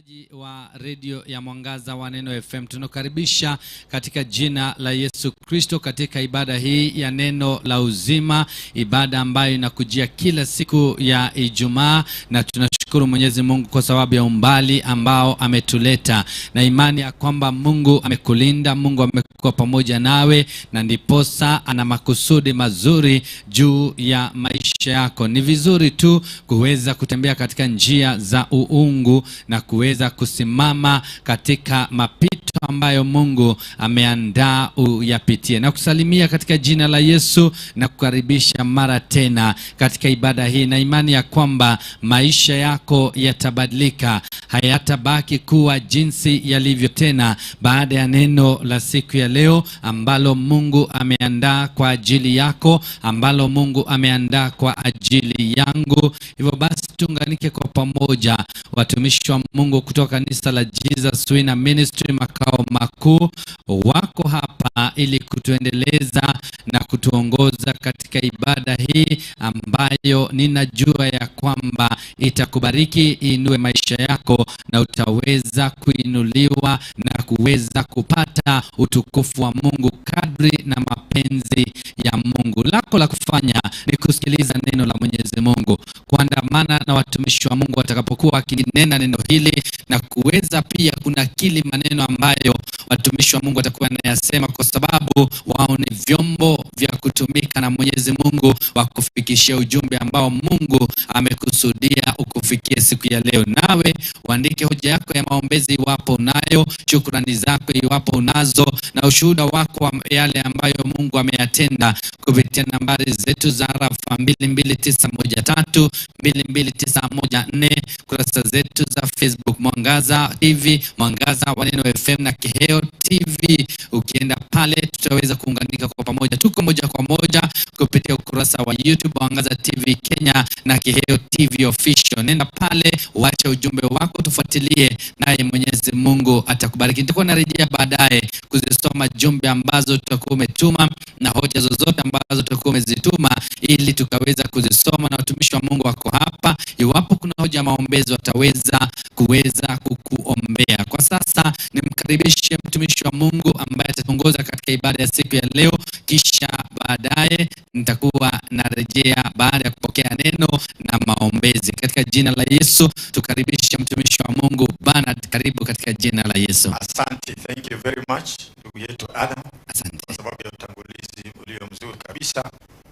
Msikilizaji wa redio ya Mwangaza wa Neno FM, tunakaribisha katika jina la Yesu Kristo katika ibada hii ya neno la uzima, ibada ambayo inakujia kila siku ya Ijumaa, na tunashukuru Mwenyezi Mungu kwa sababu ya umbali ambao ametuleta na imani ya kwamba Mungu amekulinda, Mungu amekuwa pamoja nawe, na ndiposa ana makusudi mazuri juu ya maisha yako. Ni vizuri tu kuweza kutembea katika njia za uungu na kuweza kusimama katika mapito ambayo Mungu ameandaa uyapitie. Na kusalimia katika jina la Yesu na kukaribisha mara tena katika ibada hii, na imani ya kwamba maisha yako yatabadilika, hayatabaki kuwa jinsi yalivyo tena baada ya neno la siku ya leo ambalo Mungu ameandaa kwa ajili yako, ambalo Mungu ameandaa kwa ajili yangu. Hivyo basi tuunganike kwa pamoja, watumishi wa Mungu kutoka kanisa la Jesus Winner Ministry makao makuu wako hapa ili kutuendeleza na kutuongoza katika ibada hii ambayo ninajua ya kwamba itakubariki, iinue maisha yako na utaweza kuinuliwa na kuweza kupata utukufu wa Mungu kadri na mapenzi ya Mungu. Lako la kufanya ni kusikiliza neno la Mwenyezi Mungu, kuandamana na watumishi wa Mungu watakapokuwa wakinena neno hili na kuweza pia kunakili maneno ambayo watumishi wa Mungu watakuwa wanayasema, kwa sababu wao ni vyombo vya kutumika na Mwenyezi Mungu wa kufikishia ujumbe ambao Mungu amekusudia ukufikie siku ya leo. Nawe uandike hoja yako ya maombezi iwapo unayo, shukrani zako iwapo unazo, na ushuhuda wako wa yale ambayo Mungu ameyatenda kupitia nambari zetu za rafa 22913, 22914, kurasa zetu za Facebook Mwangaza TV, Mwangaza wa Neno FM na Kiheo TV. Ukienda pale tutaweza kuunganika kwa pamoja, tuko moja kwa moja kupitia ukurasa wa YouTube Mwangaza TV Kenya na Kiheo TV Official. Nenda pale, wacha ujumbe wako, tufuatilie, naye Mwenyezi Mungu atakubariki. Nitakuwa narejea baadaye kuzisoma jumbe ambazo tutakuwa umetuma na hoja zozote ambazo tutakuwa umezituma ili tukaweza kuzisoma, na watumishi wa Mungu wako hapa. Iwapo kuna hoja ya maombezi, wataweza kuweza kukuombea. Kwa sasa nimkaribishe mtumishi wa Mungu ambaye atatuongoza katika ibada ya siku ya leo, kisha baadaye nitakuwa narejea baada ya kupokea neno na maombezi. Katika jina la Yesu tukaribishe mtumishi wa Mungu Bernard, karibu katika jina la Yesu. Asante, thank you very much ndugu yetu Adam Asante. kwa sababu ya utangulizi ulio mzuri kabisa.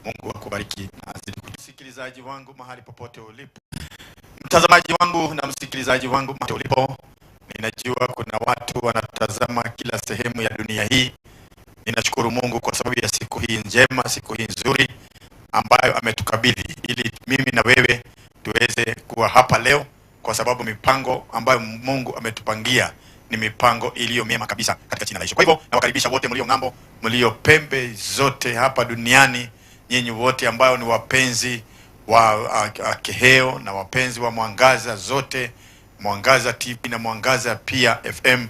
Mungu akubariki na azidi. Msikilizaji wangu mahali popote ulipo, mtazamaji wangu na msikilizaji wangu mahali ulipo, ninajua kuna watu wanatazama kila sehemu ya dunia hii. Ninashukuru Mungu kwa sababu ya siku hii njema, siku hii nzuri ambayo ametukabidhi ili mimi na wewe tuweze kuwa hapa leo, kwa sababu mipango ambayo Mungu ametupangia ni mipango iliyo mema kabisa katika jina la Yesu. Kwa hivyo nawakaribisha wote mlio ng'ambo, mlio pembe zote hapa duniani, nyinyi wote ambao ni wapenzi wa Kiheo na wapenzi wa Mwangaza zote, Mwangaza TV na Mwangaza pia FM,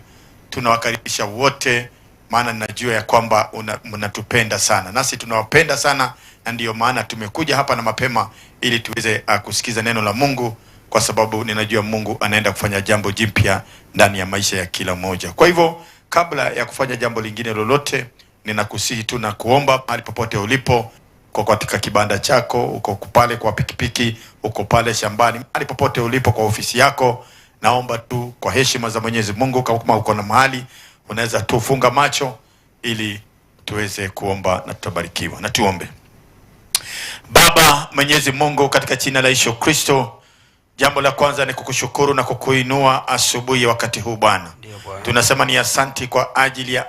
tunawakaribisha wote, maana ninajua ya kwamba mnatupenda sana, nasi tunawapenda sana, na ndiyo maana tumekuja hapa na mapema ili tuweze kusikiza neno la Mungu, kwa sababu ninajua Mungu anaenda kufanya jambo jipya ndani ya maisha ya kila mmoja. Kwa hivyo kabla ya kufanya jambo lingine lolote, ninakusihi tu na kuomba mahali popote ulipo, uko katika kibanda chako, uko pale kwa pikipiki, uko pale shambani, mahali popote ulipo, kwa ofisi yako, naomba tu kwa heshima za Mwenyezi Mungu, kama uko na mahali unaweza tu funga macho ili tuweze kuomba na tutabarikiwa. Na tuombe. Baba Mwenyezi Mungu, katika jina la Yesu Kristo, jambo la kwanza ni kukushukuru na kukuinua asubuhi ya wakati huu Bwana. Ndio Bwana. Tunasema ni asanti kwa ajili ya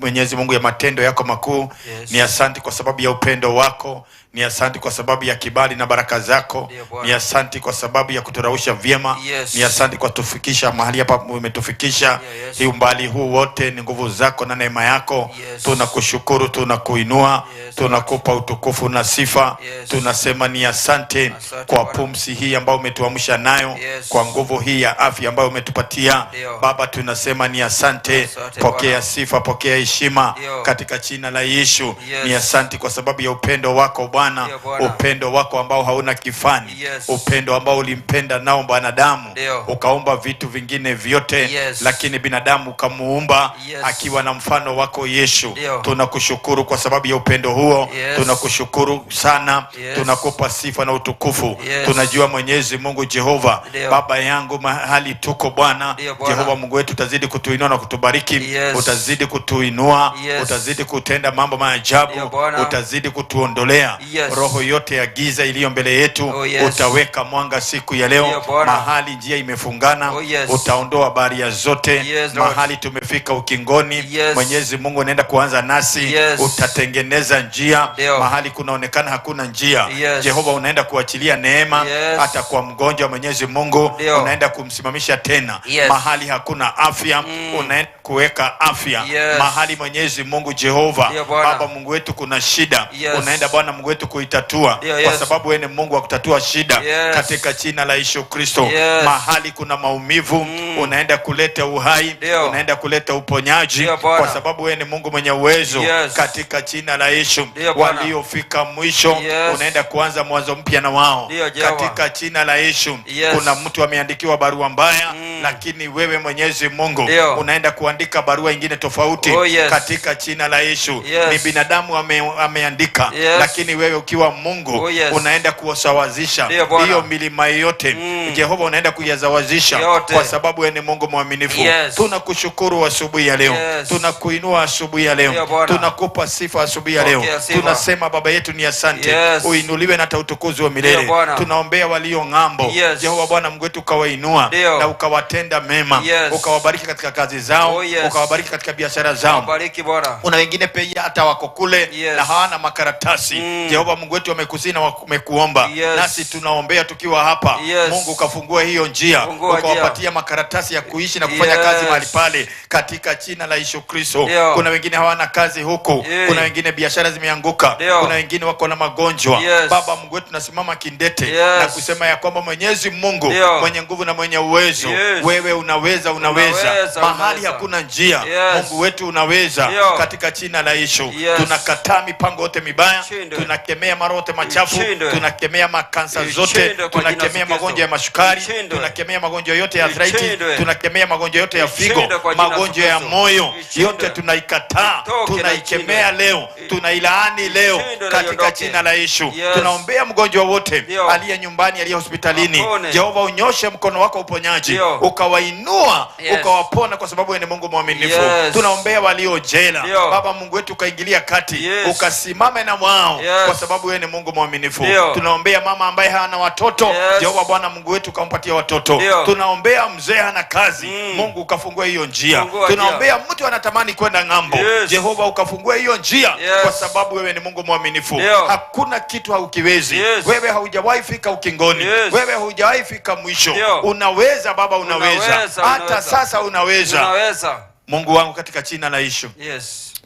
Mwenyezi Mungu ya matendo yako makuu. Yes. Ni asanti kwa sababu ya upendo wako, ni asanti kwa sababu ya kibali na baraka zako. Ndio Bwana. Ni asanti kwa sababu ya kuturausha vyema. Yes. Ni asanti kwa kutufikisha mahali hapa umetufikisha. Yeah, yes. Hii umbali huu wote ni nguvu zako na neema yako. Yes. Tunakushukuru, tunakuinua, Yes. tunakupa utukufu na sifa. Yes. Tunasema ni asante Asante kwa Bwana. pumzi hii ambayo umetuamsha nayo, Yes. kwa nguvu hii ya afya ambayo umetupatia. Ndio. Baba, tunasema ni asante. Asante Pokea Bwana. sifa, pokea heshima Ndio. katika jina la Yesu. Yes. Ni asante kwa sababu ya upendo wako Bwana. Bwana, upendo wako ambao hauna kifani, upendo ambao ulimpenda nao binadamu, ukaumba vitu vingine vyote, lakini binadamu ukamuumba akiwa na mfano wako Yesu. Tunakushukuru kwa sababu ya upendo huo. Tunakushukuru sana. Tunakupa sifa na utukufu. Tunajua Mwenyezi Mungu Jehova, Baba yangu, mahali tuko Bwana Jehova Mungu wetu, utazidi kutuinua na kutubariki. Utazidi kutuinua, utazidi kutenda mambo maajabu, utazidi kutuondolea roho yote ya giza iliyo mbele yetu. Utaweka mwanga siku ya leo. Mahali njia imefungana, utaondoa baria zote. Mahali tumefika ukingoni, Mwenyezi Mungu unaenda kuanza nasi. Utatengeneza njia. Mahali kunaonekana hakuna njia, Jehova unaenda kuachilia neema. Hata kwa mgonjwa, Mwenyezi Mungu unaenda kumsimamisha tena. Mahali hakuna afya, unaenda kuweka afya. Mahali Mwenyezi Mungu Jehova Baba Mungu wetu kuna shida, unaenda Bwana Mungu wetu kuitatua, kwa sababu wewe ni Mungu wa kutatua shida, katika jina la Yesu Kristo. Mahali kuna maumivu, unaenda kuleta uhai, unaenda kuleta uponyaji, kwa sababu wewe ni Mungu mwenye uwezo, katika jina la Yesu. Waliofika mwisho, unaenda kuanza mwanzo mpya na wao, katika jina la Yesu. Kuna mtu ameandikiwa barua mbaya, lakini wewe Mwenyezi Mungu unaenda kuandika barua ingine tofauti, katika jina la Yesu. Ni binadamu ameandika, lakini wewe ukiwa Mungu unaenda kuwasawazisha hiyo milima yote. Jehova unaenda kuyazawazisha, kwa sababu wewe ni Mungu mwaminifu. Tunakushukuru asubuhi ya leo. Tunakuinua asubuhi ya leo. Tunakupa sifa asubuhi ya leo. Tunasema Baba yetu ni asante. Uinuliwe na utukufu wa milele. Tunaombea walio ng'ambo. Jehova Bwana Mungu wetu, ukawainua na ukawatenda mema, ukawabariki katika kazi zao, ukawabariki katika biashara zao. Kuna wengine pia hata wako kule na hawana makaratasi. Jehova Mungu wetu amekusina, wamekuomba. Nasi tunaombea tukiwa hapa. Mungu ukafungua hiyo njia, ukawapatia makaratasi ya kuishi na kufanya kazi mahali pale, katika jina la Yesu Kristo. Kuna wengine hawana kazi huku, kuna wengine biashara zimeanguka, kuna wengine wako na magonjwa. Baba Mungu wetu, tunasimama kindete na kusema ya kwamba Mwenyezi Mungu mwenye nguvu na mwenye uwezo, wewe unaweza, unaweza. Mahali hakuna njia, Mungu wetu unaweza, katika jina la Yesu. Tunakataa mipango yote mibaya, tunakemea maroho yote machafu, tunakemea makansa zote, tunakemea magonjwa ya masukari, tunakemea magonjwa yote ya arthritis, tunakemea magonjwa yote ya figo, magonjwa ya moyo, yote tunaikataa, tunaikemea leo, tunailaani leo, katika jina la Yesu. Tunaombea mgonjwa wote aliye nyumbani, aliye hospitalini. Jehova unyoshe mkono wako uponyaji, ukawainua, ukawapona, kwa sababu wewe ni Mungu mwaminifu. Tunaombea walio jela. Baba Mungu wetu ukaingilia kati, ukasimame na wao, kwa sababu wewe ni Mungu mwaminifu. Tunaombea mama ambaye hana watoto. Jehova Bwana Mungu wetu ukampatia watoto. Tunaombea mzee hana kazi, Mungu ukafungua hiyo njia. Tunaombea mtu anatamani kwenda ng'ambo, Jehova ukafungua hiyo njia, kwa sababu wewe ni Mungu mwaminifu. Hakuna kitu haukiwezi. Wewe haujawahi fika ukingoni. Wewe haujawahi fika mwisho. Unaweza Baba, unaweza. Hata sasa unaweza. Mungu wangu, katika jina la Yesu.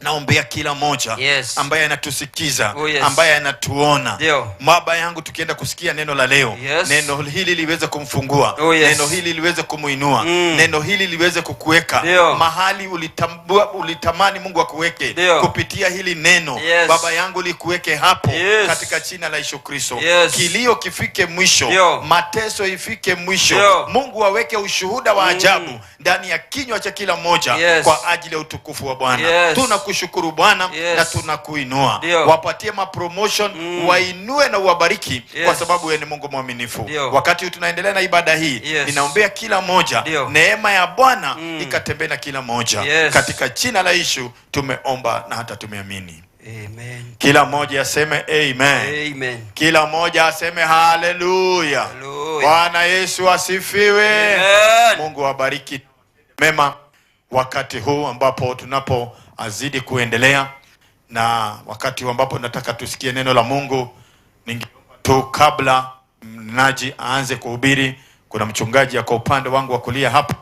Naombea kila mmoja ambaye anatusikiza, ambaye anatuona. Baba yangu, tukienda kusikia neno la leo, neno hili liweze kumfungua, neno hili liweze kumuinua, neno hili liweze kukuweka mahali ulitambua, ulitamani Mungu akuweke kupitia hili neno. Baba yangu likuweke hapo, katika jina la Yesu Kristo. Kilio kifike mwisho, mateso ifike mwisho. Mungu aweke ushuhuda wa ajabu ndani ya kinywa cha kila mmoja, kwa ajili ya utukufu wa Bwana. Tunakushukuru Bwana na tunakuinua. Wapatie ma promotion, wainue na uwabariki, kwa sababu wewe ni Mungu mwaminifu. Wakati tunaendelea na ibada hii, ninaombea kila mmoja neema ya Bwana ikatembee na kila mmoja. Katika jina la Yesu tumeomba na hata tumeamini. Amen. Kila mmoja aseme amen. Amen. Kila mmoja aseme haleluya. Bwana Yesu asifiwe. Amen. Mungu awabariki mema wakati huu ambapo tunapoazidi kuendelea, na wakati ambapo nataka tusikie neno la Mungu. Ningeomba tu kabla mnaji aanze kuhubiri, kuna mchungaji kwa upande wangu wa kulia hapa,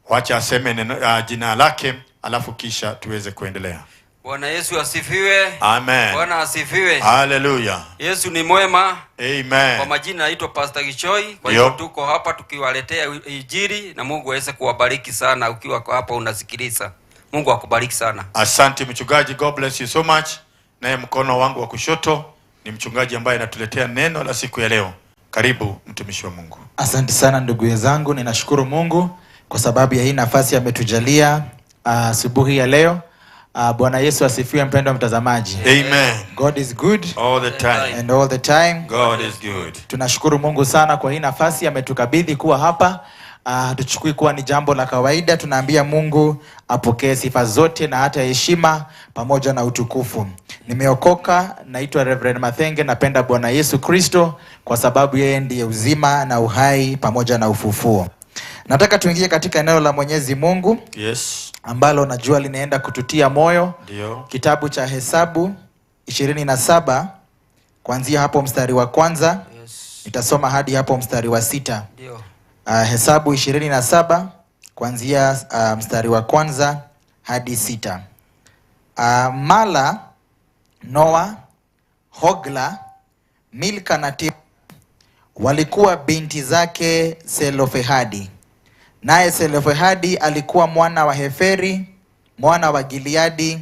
wacha aseme neno, jina lake, alafu kisha tuweze kuendelea. Bwana Yesu asifiwe. Amen. Bwana asifiwe. Haleluya. Yesu ni mwema. Amen. Kwa majina naitwa Pastor Gichoi. Kwa hiyo tuko hapa tukiwaletea injili, na Mungu aweze kuwabariki sana ukiwa hapa unasikiliza. Mungu akubariki sana. Asante mchungaji, God bless you so much. Naye mkono wangu wa kushoto Ni mchungaji ambaye anatuletea neno la siku ya leo. Karibu mtumishi wa Mungu. Asante sana ndugu zangu, ninashukuru Mungu kwa sababu ya hii nafasi ametujalia asubuhi ya leo. Bwana Yesu asifiwe, mpendwa mtazamaji. Amen. God is good All the time. and all the time. God is good. Tunashukuru Mungu sana kwa hii nafasi ametukabidhi kuwa hapa. Hatuchukui kuwa ni jambo la kawaida. Tunaambia Mungu apokee sifa zote na hata heshima pamoja na utukufu. Nimeokoka, naitwa Reverend Mathenge, napenda Bwana Yesu Kristo kwa sababu yeye ndiye uzima na uhai pamoja na ufufuo. Nataka tuingie katika eneo la Mwenyezi Mungu ambalo najua linaenda kututia moyo. Ndio. Kitabu cha Hesabu 27 kuanzia hapo mstari wa kwanza nitasoma hadi hapo mstari wa 6. Ndio. Hesabu 27 kuanzia mstari wa kwanza hadi 6. Mala, Noa, Hogla, Milka na Tirsa walikuwa binti zake Selofehadi. Naye Selofehadi alikuwa mwana wa Heferi, mwana wa Gileadi,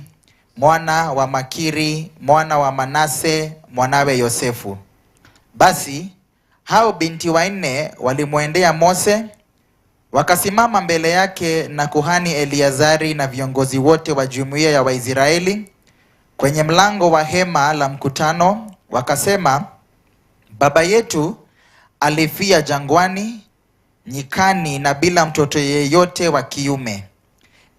mwana wa Makiri, mwana wa Manase, mwanawe Yosefu. Basi hao binti wanne walimwendea Mose, wakasimama mbele yake na kuhani Eliazari na viongozi wote wa jumuiya ya Waisraeli kwenye mlango wa hema la mkutano, wakasema, baba yetu alifia jangwani, nyikani na bila mtoto yeyote wa kiume.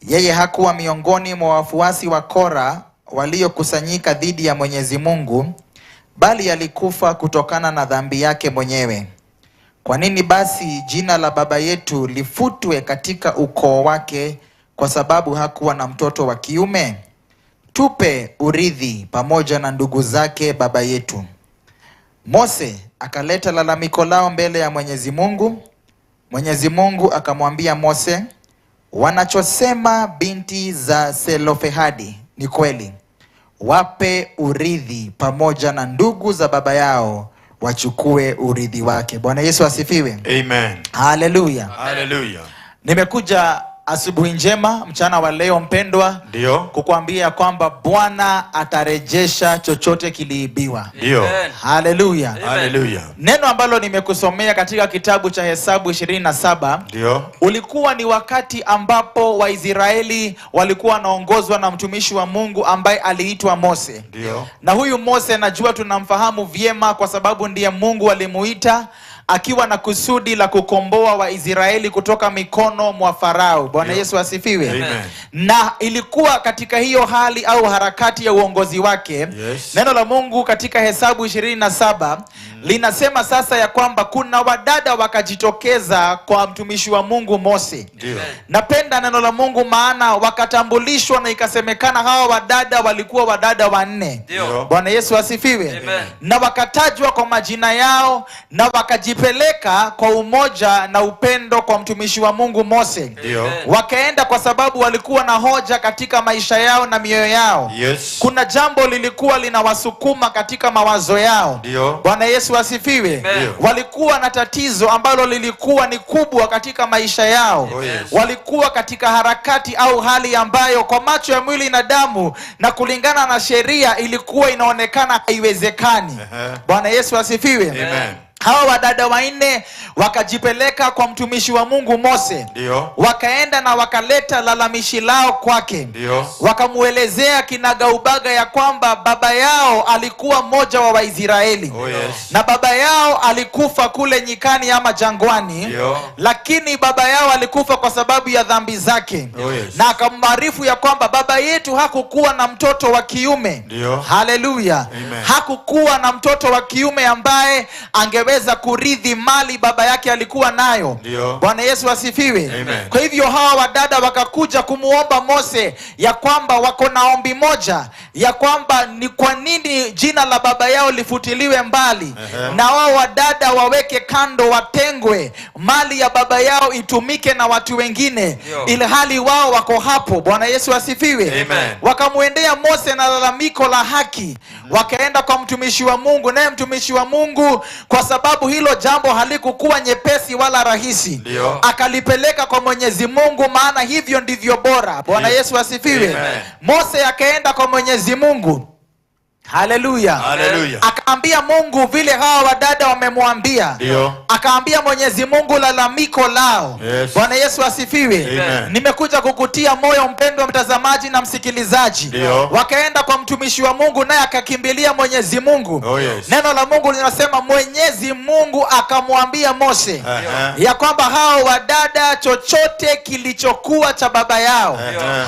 Yeye hakuwa miongoni mwa wafuasi wa Kora waliokusanyika dhidi ya Mwenyezi Mungu, bali alikufa kutokana na dhambi yake mwenyewe. Kwa nini basi jina la baba yetu lifutwe katika ukoo wake kwa sababu hakuwa na mtoto wa kiume? Tupe urithi pamoja na ndugu zake baba yetu. Mose akaleta lalamiko lao mbele ya Mwenyezi Mungu. Mwenyezi Mungu akamwambia Mose, wanachosema binti za Selofehadi ni kweli. Wape urithi pamoja na ndugu za baba yao, wachukue urithi wake. Bwana Yesu asifiwe. Amen. Hallelujah. Hallelujah. Nimekuja asubuhi njema mchana wa leo mpendwa, Ndio. kukuambia kwamba Bwana atarejesha chochote kiliibiwa. Ndio. Hallelujah. Hallelujah. Neno ambalo nimekusomea katika kitabu cha Hesabu 27 Ndio. ulikuwa ni wakati ambapo Waisraeli walikuwa wanaongozwa na mtumishi wa Mungu ambaye aliitwa Mose. Ndio. Na huyu Mose najua tunamfahamu vyema kwa sababu ndiye Mungu alimuita akiwa na kusudi la kukomboa Waisraeli kutoka mikono mwa Farao. Bwana Yesu asifiwe. Amen. Na ilikuwa katika hiyo hali au harakati ya uongozi wake. Yes. Neno la Mungu katika Hesabu 27 linasema sasa ya kwamba kuna wadada wakajitokeza kwa mtumishi wa Mungu Mose. Ndio. Napenda neno la Mungu maana wakatambulishwa na ikasemekana hawa wadada walikuwa wadada wanne. Ndio. Bwana Yesu asifiwe. Amen. Na wakatajwa kwa majina yao na wakajipeleka kwa umoja na upendo kwa mtumishi wa Mungu Mose. Ndio. Wakaenda kwa sababu walikuwa na hoja katika maisha yao na mioyo yao. Yes. Kuna jambo lilikuwa linawasukuma katika mawazo yao. Ndio. Bwana Yesu asifiwe. Amen. Walikuwa na tatizo ambalo lilikuwa ni kubwa katika maisha yao. Oh, yes. Walikuwa katika harakati au hali ambayo kwa macho ya mwili na damu na kulingana na sheria ilikuwa inaonekana haiwezekani. Bwana Yesu asifiwe. Amen. Hawa wadada wanne wakajipeleka kwa mtumishi wa Mungu Mose. Ndio. Wakaenda na wakaleta lalamishi lao kwake. Ndio. Wakamuelezea kinagaubaga ya kwamba baba yao alikuwa mmoja wa Waisraeli. Oh, yes. Na baba yao alikufa kule nyikani ama jangwani. Ndio. Lakini baba yao alikufa kwa sababu ya dhambi zake. Oh, yes. Na akamwarifu ya kwamba baba yetu hakukuwa na mtoto wa kiume. Ndio. Haleluya. Amen. Hakukuwa na mtoto wa kiume ambaye angeweza kurithi mali baba yake alikuwa nayo. Ndio. Bwana Yesu asifiwe. Amen. Kwa hivyo hawa wadada wakakuja kumuomba Mose ya kwamba wako na ombi moja ya kwamba ni kwa nini jina la baba yao lifutiliwe mbali. Na wao wadada waweke kando, watengwe, mali ya baba yao itumike na watu wengine, ilhali wao wako hapo. Bwana Yesu asifiwe. Amen. Wakamuendea Mose na lalamiko la haki. Wakaenda kwa mtumishi wa Mungu, naye mtumishi wa Mungu kwa sababu hilo jambo halikukuwa nyepesi wala rahisi, Ndio. akalipeleka kwa Mwenyezi Mungu, maana hivyo ndivyo bora. Bwana Yesu asifiwe. Amen. Mose akaenda kwa Mwenyezi Mungu. Haleluya. Haleluya. Akaambia Mungu vile hawa wadada wamemwambia. Ndio. Akaambia Mwenyezi Mungu lalamiko lao. Yes. Bwana Yesu asifiwe. Amen. Nimekuja kukutia moyo mpendwa mtazamaji na msikilizaji. Ndio. Wakaenda kwa mtumishi wa Mungu, naye akakimbilia Mwenyezi Mungu. Oh, yes. Neno la Mungu linasema Mwenyezi Mungu akamwambia Mose ya kwamba hao wadada chochote kilichokuwa cha baba yao.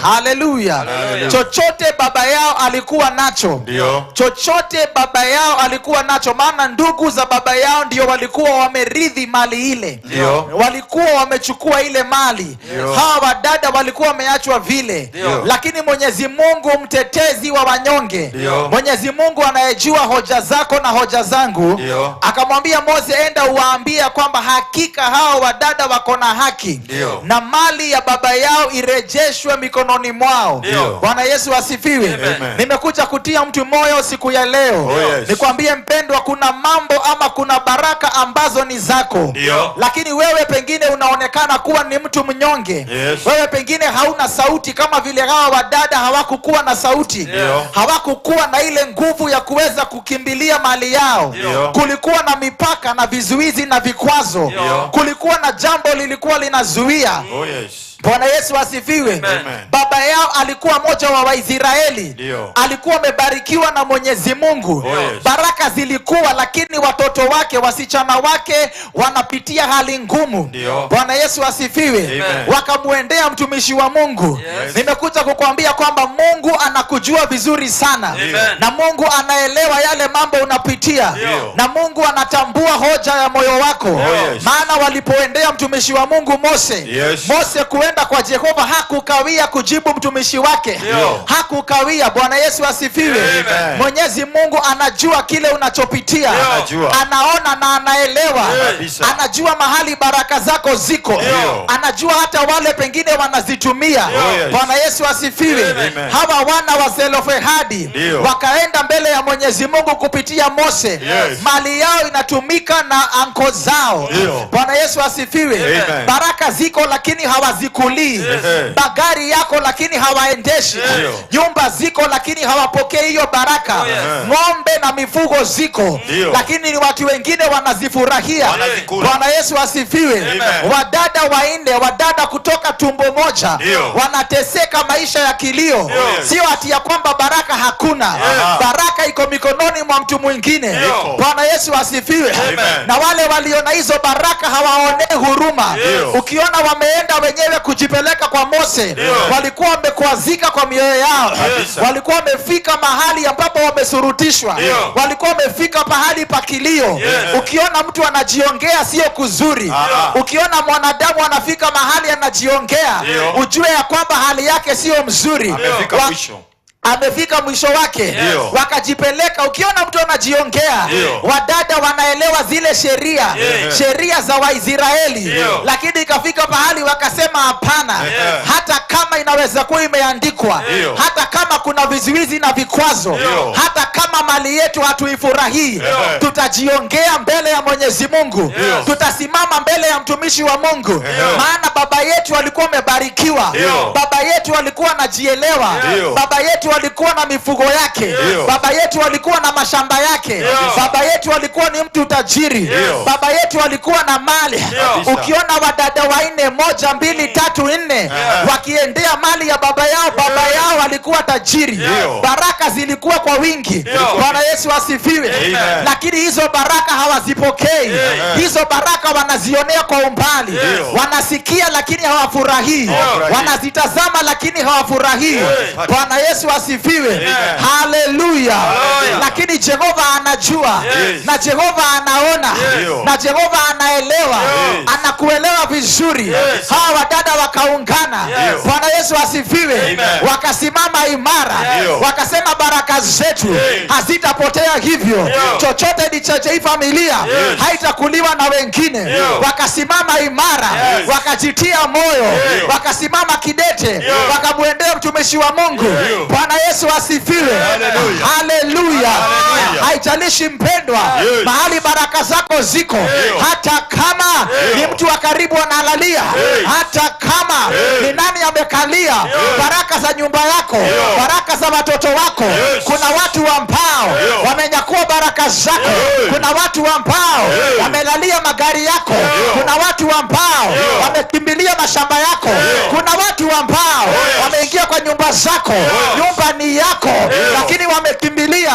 Haleluya. Haleluya. Chochote baba yao alikuwa nacho. Ndio. Chochote baba yao alikuwa nacho, maana ndugu za baba yao ndio walikuwa wamerithi mali ile. Ndio. Walikuwa wamechukua ile mali. Ndio. Hawa wadada walikuwa wameachwa vile. Ndio. Lakini Mwenyezi Mungu mtetezi wa wanyonge, Ndio. Mwenyezi Mungu anayejua hoja zako na hoja zangu, Ndio. akamwambia Mose, enda uwaambie kwamba hakika hawa wadada wako na haki. Ndio. Na mali ya baba yao irejeshwe mikononi mwao. Ndio. Bwana Yesu asifiwe. Amen. Nimekuja kutia mtu moyo siku ya leo. Oh, yes. Nikwambie mpendwa, kuna mambo ama kuna baraka ambazo ni zako. Ndio. Lakini wewe pengine unaonekana kuwa ni mtu mnyonge. Yes. Wewe pengine hauna sauti kama vile hawa wadada hawakukuwa na sauti. Ndio. Hawakukuwa na ile nguvu ya kuweza kukimbilia mali yao. Ndio. Kulikuwa na mipaka na vizuizi na vikwazo. Ndio. Kulikuwa na jambo lilikuwa linazuia. Oh, yes. Bwana Yesu asifiwe. Amen. Baba yao alikuwa moja wa Waisraeli. Ndio. Alikuwa amebarikiwa na Mwenyezi Mungu. Oh, yes. Baraka zilikuwa, lakini watoto wake, wasichana wake wanapitia hali ngumu. Ndio. Bwana Yesu asifiwe. Amen. Wakamwendea mtumishi wa Mungu. Yes. Nimekuja kukuambia kwamba Mungu anakujua vizuri sana. Amen. Na Mungu anaelewa yale mambo unapitia. Ndio. Na Mungu anatambua hoja ya moyo wako. Oh, yes. Maana walipoendea mtumishi wa Mungu Mose, Yes. Mose kuenda kwa Jehova hakukawia kujibu mtumishi wake. Ndio. Hakukawia. Bwana Yesu asifiwe. Amen. Mwenyezi Mungu anajua kile unachopitia. Anajua. Anaona na anaelewa. Kabisa. Anajua mahali baraka zako ziko. Ndio. Anajua hata wale pengine wanazitumia. Oh, yes. Bwana Yesu asifiwe. Amen. Hawa wana wa Zelofehadi Ndio. wakaenda mbele ya Mwenyezi Mungu kupitia Mose. Yes. Mali yao inatumika na anko zao. Ndio. Bwana Yesu asifiwe. Amen. Baraka ziko lakini hawazikulii. Yes. Magari yako lakini hawaendeshi. Ndio. Nyumba ziko lakini hawapokei hiyo baraka. Oh, yes. Ng'ombe na mifugo ziko. Ndio. Lakini ni watu wengine wanazifurahia. Wanazikula. Bwana Yesu asifiwe. Amen. Wadada wanne, wadada kutoka tumbo moja Ndio. wanateseka maisha ya kilio. Yes. Sio ati ya kwamba baraka hakuna. Yes. Baraka iko mikononi mwa mtu mwingine. Ndio. Bwana Yesu asifiwe. Amen. Na wale waliona hizo baraka hawaonei huruma. Ndio. Ukiona wameenda wenyewe kujipeleka kwa Mose, walikuwa wamekwazika kwa mioyo yao. Kabisa. Walikuwa wamefika mahali ambapo wamesurutishwa. Ndio. Walikuwa wamefika pahali pa kilio. Yes. Ukiona mtu anajiongea sio kuzuri. Ah. Ukiona mwanadamu anafika mahali anajiongea, Ndio. ujue ya kwamba hali yake sio mzuri. Amefika mwisho. Amefika mwisho wake. Ndio. Wakajipeleka. Ukiona mtu anajiongea, Ndio. wadada wanaelewa zile sheria, Yes. sheria za Waisraeli. Ndio. Lakini ikafika pahali wakasema hapana. Yes. Hata kama inaweza kuwa imeandikwa, Ndio. hata kama kuna vizuizi na vikwazo, Ndio. hata kama mali yetu hatuifurahii, Ndio. tutajiongea mbele ya Mwenyezi Mungu. Ndio. Tutasimama mbele ya mtumishi wa Mungu. Ndio. Maana baba yetu alikuwa amebarikiwa. Ndio. Baba yetu alikuwa anajielewa. Ndio. Baba yetu alikuwa na mifugo yake. Ndio. Baba yetu alikuwa na mashamba yake. Ndio. Baba yetu alikuwa ni mtu tajiri. Ndio. Baba yetu alikuwa na mali. Kabisa. Ukiona wadada wanne, 1, 2, 3, 4 wakiendea mali ya baba yao, baba yao alikuwa tajiri. Ndio. Baraka zilikuwa kwa wingi. Bwana Yesu asifiwe. Amen. Lakini hizo baraka hawazipokei. Hizo baraka wanazionea kwa umbali. Ndio. Wanasikia lakini hawafurahii. Hawafurahii. Wanazitazama lakini hawafurahii. Bwana Yesu asifiwe. Haleluya. Lakini Jehova anajua. Yes. Na Jehova anaona. Yes. Na Jehova anaelewa. Yes. Anakuelewa vizuri. Yes. Hawa wadada wakaungana. Yes. Bwana Yesu asifiwe. Amen. Wakasimama imara. Yes. Wakasema baraka zetu hazitapotea hivyo. Chochote ni cha hii familia Yes. haitakuliwa na wengine. Wakasimama imara. Yes. Wakajitia moyo. Yes. Wakasimama kidete. Wakamwendea mtumishi wa Mungu. Yes. Bwana Bwana Yesu asifiwe. Haleluya. Haijalishi mpendwa, mahali baraka zako ziko, hata kama ni mtu wa karibu analalia, hata kama ni nani amekalia baraka za nyumba yako, baraka za watoto wako. Kuna watu ambao wamenyakua baraka zako. Kuna watu ambao wamelalia magari yako. Kuna watu ambao wamekimbilia mashamba yako. Kuna watu ambao wameingia kwa nyumba zako. Nyumba ni yako, lakini wamekimbilia,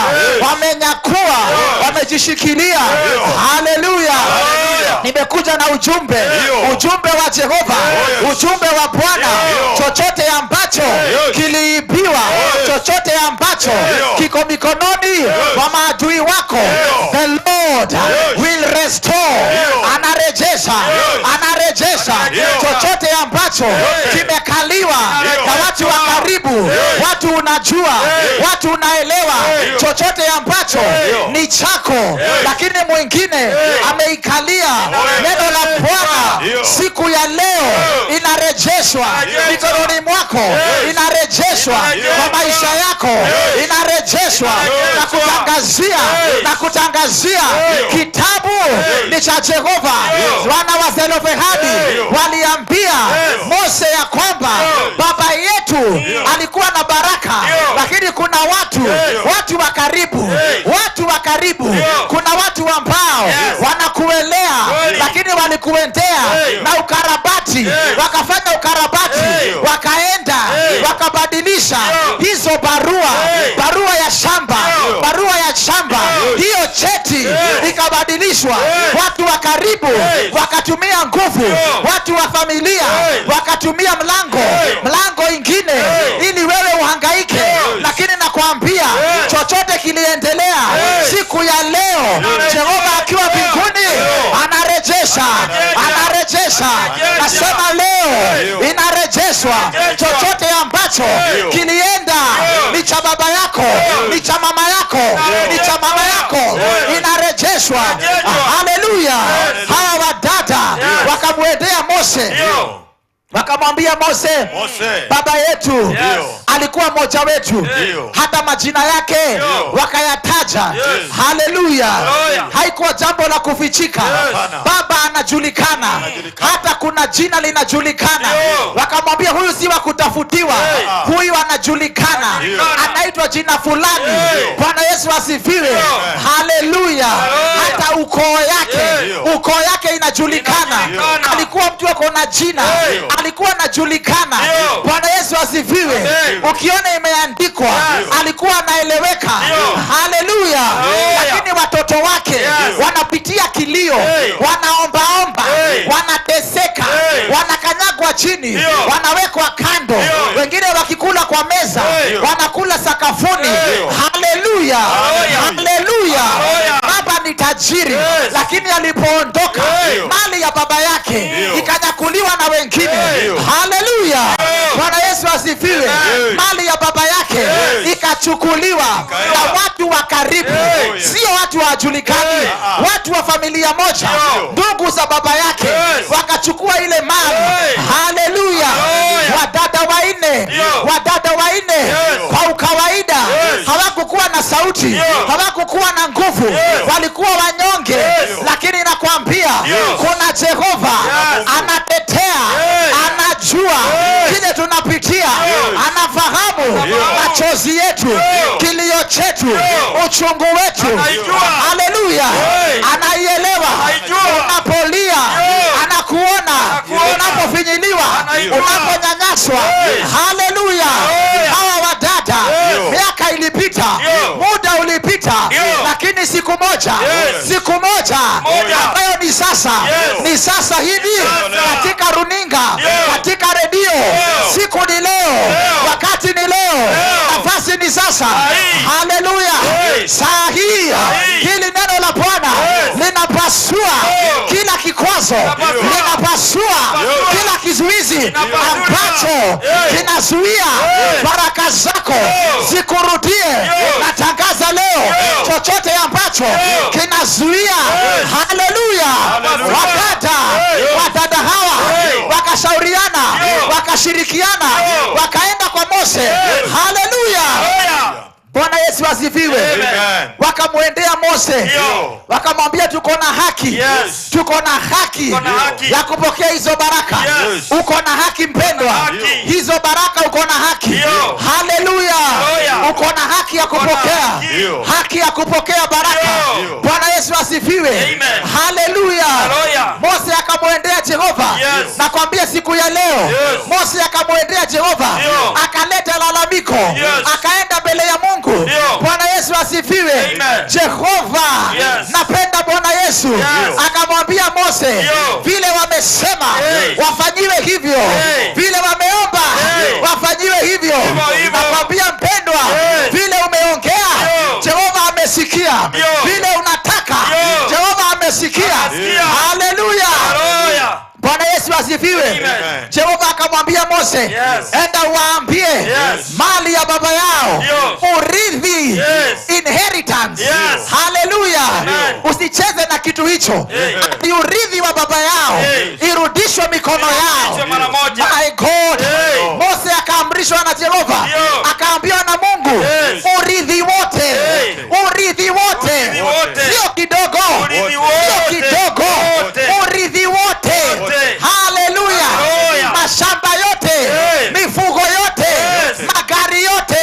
wamenyakua, wamejishikilia. Haleluya. Nimekuja na ujumbe, ujumbe wa Jehova, ujumbe wa Bwana. Chochote ambacho kiliibiwa, chochote ambacho kiko mikononi mwa maadui wako, the Lord will restore. Anarejesha, anarejesha chochote ambacho kimekaliwa na watu wa karibu, watu unajua, watu unaelewa, chochote ambacho ni chako lakini mwingine ameikalia. Neno la Bwana siku ya leo inarejeshwa mikononi mwako, inarejeshwa kwa maisha yako, inarejeshwa. Na kutangazia, na kutangazia, kitabu ni cha Jehova. Wana wa Zelofehadi waliambia Mose ya kwamba baba yetu alikuwa na baraka, lakini kuna watu wa karibu, watu wa karibu, kuna watu ambao wanakuelea, lakini walikuendea na ukarabati, wakafanya ukarabati, wakaenda wakabadilisha hizo barua, barua ya shamba, barua ya shamba, hiyo cheti ikabadilishwa. Watu wa karibu wakatumia nguvu, watu wa familia wakatumia mlango ingine ili wewe uhangaike. Lakini nakwambia chochote kiliendelea siku ya leo, Jehova akiwa mbinguni anarejesha, anarejesha. Nasema leo inarejeshwa chochote ambacho kilienda ni cha baba yako, ni cha mama yako, ni cha mama yako, inarejeshwa. Haleluya. Hawa wadada wakamwendea Mose, wakamwambia Mose, baba yetu alikuwa mmoja wetu, hata majina yake wakayataja. Haleluya. Haikuwa jambo la kufichika. Baba anajulikana, hata kuna jina linajulikana. Wakamwambia huyu si wa kutafutiwa, huyu anajulikana, anaitwa jina fulani. Bwana Yesu asifiwe. Haleluya. Hata ukoo yake, ukoo yake inajulikana. Alikuwa mtu ako na jina, alikuwa anajulikana. Bwana Yesu asifiwe. Ukiona imeandikwa, alikuwa anaeleweka. Haleluya. Lakini watoto wake wanapitia kilio, wanaombaomba, wanateseka, wanakanyagwa chini, wanawekwa kando, wengine wakikula kwa meza wanakula sakafuni. Haleluya. Haleluya. Baba ni tajiri, lakini alipoondoka mali ya baba yake ikanyakuliwa na wengine. Haleluya. Bwana Yesu asifiwe. Mali ya baba yake ikachukuliwa na watu wa karibu, sio watu wajulikani, watu wa familia moja, ndugu za baba yake wakachukua ile mali. Haleluya. Wadada wanne, wadada wanne kwa ukawaida hawakukuwa na sauti, hawakukuwa na nguvu, walikuwa wanyonge, lakini nakwambia kuna Jehova anatetea, anajua kile tunapitia, anafahamu machozi yetu, kilio chetu, uchungu wetu. Haleluya. Anaielewa. Unapolia anakuona, unapofinyiliwa, unaponyanyaswa. Haleluya. Hawa wadada, miaka ilipita, muda ulipita, lakini siku moja, siku moja ambayo ni sasa, ni sasa hivi, katika runinga, katika redio, siku ni leo, wakati ni leo, nafasi ni sasa. Haleluya. Saa hii hili neno la Bwana linapasua kila kikwazo, linapasua kila kizuizi ambacho kinazuia baraka zako zikurudie. Natangaza leo chochote ambacho kinazuia. Haleluya. Wadada hawa wakashauriana, Wakashirikiana, wakaenda kwa Mose. Haleluya. Bwana Yesu asifiwe. Wakamwendea Mose, wakamwambia tuko na haki. Tuko na haki ya kupokea hizo baraka. Uko na haki mpendwa, hizo baraka uko na haki. Haleluya. Uko na haki ya kupokea, haki ya kupokea baraka. Bwana Yesu asifiwe. Haleluya. Mose akamwendea Jehova. Nakwambia siku ya leo, Mose akamwendea Jehova, akaleta lalamiko, akaenda mbele ya Mungu. Bwana Yesu asifiwe. Jehova, napenda Bwana Yesu akamwambia Mose, vile wamesema wafanyiwe hivyo, vile wameomba wafanyiwe hivyo. Nakwambia mpendwa, vile umeongea Jehova amesikia, vile unataka Jehova amesikia. Haleluya. Bwana Yesu asifiwe. Jehova akamwambia Mose, enda uwaambie mali ya baba yao, urithi, inheritance. Haleluya. Usicheze na kitu hicho. Ni urithi wa baba yao, irudishwe mikono yao. My God. Mose akaamrishwa na Jehova, akaambiwa na Mungu, urithi wote, urithi wote, sio kidogo, sio kidogo, urithi wote. Haleluya. Mashamba yote, mifugo yote, magari yote,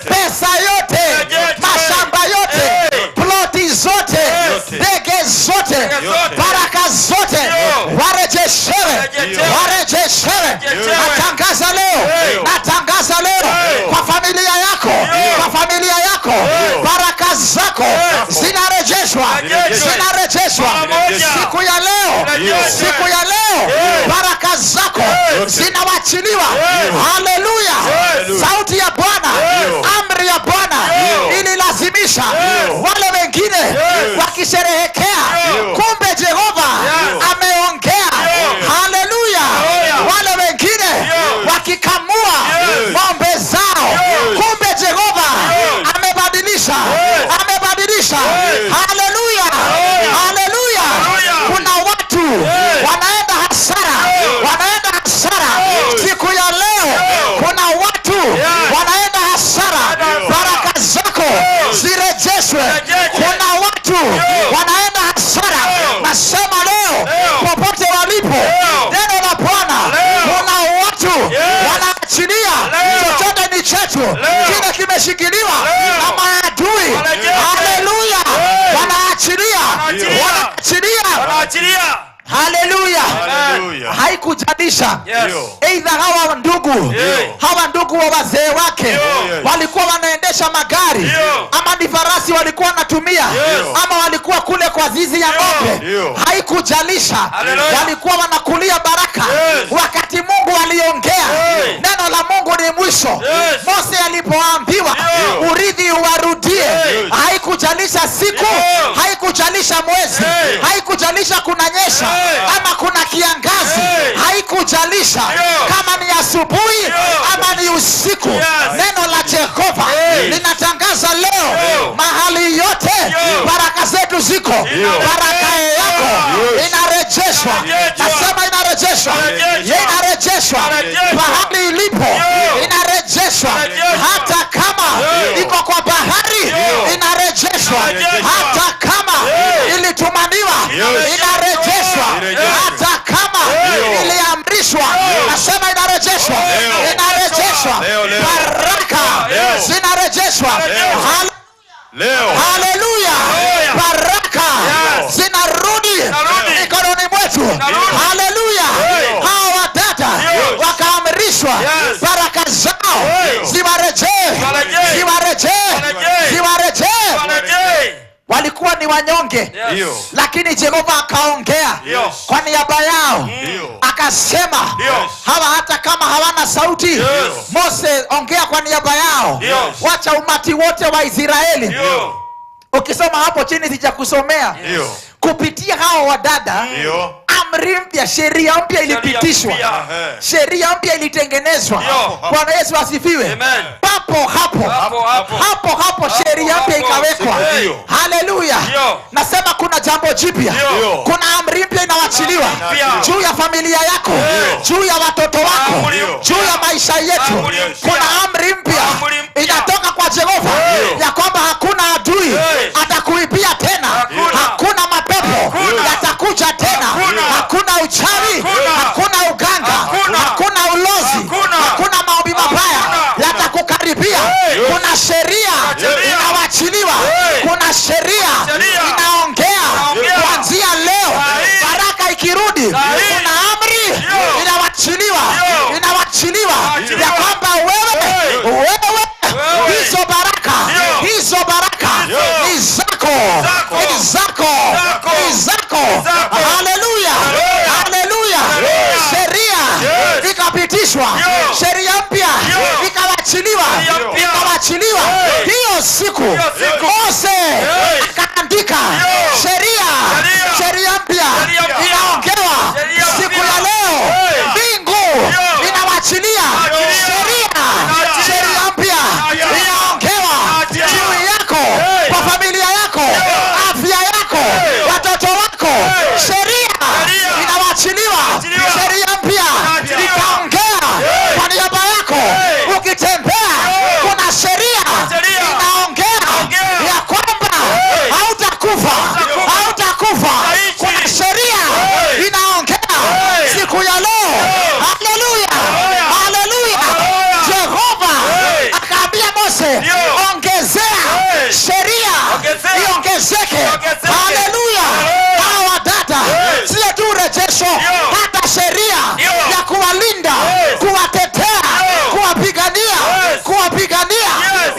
pesa yote, mashamba yote, ploti zote, ndege zote, baraka zote, warejeshewe, warejeshewe. Natangaza leo, natangaza leo kwa familia yako, kwa familia yako, baraka zako zinarejeshwa, zinarejeshwa siku ya leo, siku ya leo, baraka zako zinawachiliwa. Haleluya. Sauti ya Bwana, amri ya Bwana ililazimisha wale wengine wakisherehekea, kumbe Jehova ameongea. Haleluya. Wale wengine wakikamua ng'ombe zao, kumbe Jehova amebadilisha, amebadilisha. Haleluya. Haleluya. Kuna watu wanaenda hasara, wanaenda hasara siku ya leo. Kuna watu wanaenda hasara, baraka zako zirejeshwe. Kuna watu wanaenda hasara, nasema leo popote walipo, neno la Bwana, kuna watu wanaachilia chochote ni chetu, kile kimeshikiliwa na maadui. Haleluya. Wanaachilia, wanaachilia. Haleluya. Haikujalisha aidha hawa ndugu, hawa ndugu wa wazee wake walikuwa wanaendesha magari ama ni farasi walikuwa wanatumia ama walikuwa kule kwa zizi ya ng'ombe, haikujalisha, walikuwa wanakulia baraka. Wakati Mungu aliongea, neno la Mungu ni mwisho. Mose alipoambiwa urithi uwarudie, haikujalisha siku, haikujalisha mwezi, haikujalisha kunanyesha ama kuna kiangazi, haikujalisha kama ni asubuhi ama ni usiku. Neno la Jehova linatangaza leo, mahali yote baraka zetu ziko, baraka yako inarejeshwa. Nasema inarejeshwa, inarejeshwa mahali ilipo, inarejeshwa. Hata kama iko kwa bahari, inarejeshwa. Hata kama ilitumaniwa, inarejeshwa. Hata kama iliamrishwa, nasema inarejeshwa, inarejeshwa. Baraka zinarejeshwa. Haleluya. Baraka zinarudi mikononi mwetu. Haleluya. Hawa wadada wakaamrishwa baraka zao ziwarejee, ziwarejee, ziwarejee. Walikuwa ni wanyonge, lakini Jehova akaongea kwa niaba yao, akasema hawa hata kama hawana sauti, Mose ongea kwa niaba yao, wacha umati wote wa Israeli. Ukisoma hapo chini, sijakusomea, kupitia hao wadada amri mpya, sheria mpya ilipitishwa, sheria mpya ilitengenezwa. Bwana Yesu asifiwe. Papo hapo, hapo hapo sheria mpya ikawekwa. Haleluya. Nasema kuna jambo jipya, kuna amri mpya inawachiliwa juu ya ya familia yako, juu ya watoto wako, juu ya maisha yetu. Kuna amri mpya inatoka kwa Jehova ya kwamba hakuna adui atakuibia tena, hakuna mapepo yatakuja tena, hakuna uchawi, hakuna uganga, hakuna ulozi, hakuna maombi mabaya yatakukaribia. Kuna sheria inawachiliwa, kuna sheria inaongea kuanzia leo. Baraka ikirudi, kuna amri inawachiliwa, inawachiliwa ya kwamba wewe hizo baraka, hizo baraka ni zako, ni zako, ni zako. Haleluya, haleluya. Sheria ikapitishwa, sheria mpya ikawachiliwa, ikawachiliwa. Hiyo siku Mose akaandika sheria, sheria mpya inaongewa siku ya leo. Mbingu inawachilia sheria, sheria mpya inaongewa juu yako, kwa familia yako, afya yako, watoto wako. Sheria inawachiliwa, sheria mpya itaongea kwa niaba yako. Ukitembea, kuna sheria inaongea ya kwamba hautakufa, hautakufa. Kuna sheria inaongea siku ya leo. Haleluya, haleluya. Jehova akaambia Mose, ongezea sheria, iongezeke. Haleluya. Hawa dada sio tu rejesho, hata sheria ya kuwalinda, kuwatetea, kuwapigania, kuwapigania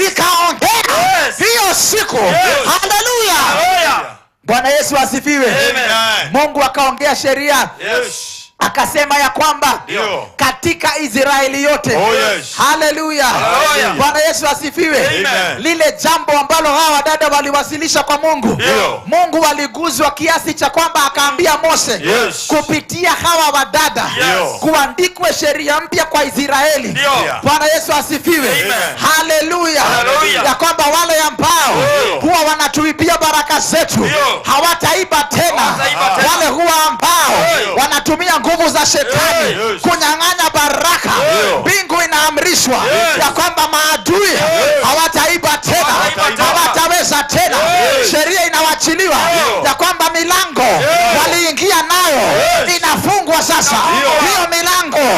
ikaongea hiyo siku. Haleluya. Bwana Yesu asifiwe. Mungu akaongea sheria, akasema ya kwamba katika Israeli yote. Haleluya. Bwana Yesu asifiwe. Lile jambo ambalo hawa dada waliwasilisha kwa Mungu, Mungu aliguzwa kiasi cha kwamba akaambia Mose kupitia hawa wadada kuandikwe sheria mpya kwa Israeli. Bwana Yesu asifiwe. Haleluya. Ya kwamba wale ambao huwa wanatuibia baraka zetu hawataiba tena. Wale huwa ambao wanatumia nguvu za shetani kunyang'anya baraka, mbingu inaamrishwa ya kwamba maadui hawataiba tena, hawataweza tena. Sheria inawachiliwa ya kwamba milango waliingia nayo inafungwa sasa. Hiyo milango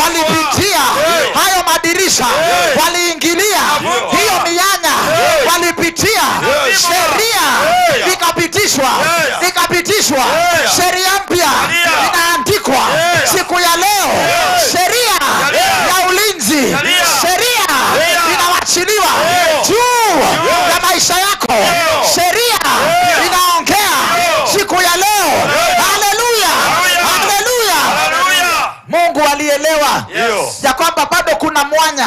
walipitia, hayo madirisha waliingilia, hiyo mianya walipitia, sheria ikapitishwa, ikapitishwa. Sheria mpya inaandikwa siku ya leo. Sheria ya ulinzi, sheria inawachiliwa juu ya maisha yako. Sheria inaongea siku ya leo. Haleluya, haleluya. Mungu alielewa ya kwamba bado kuna mwanya,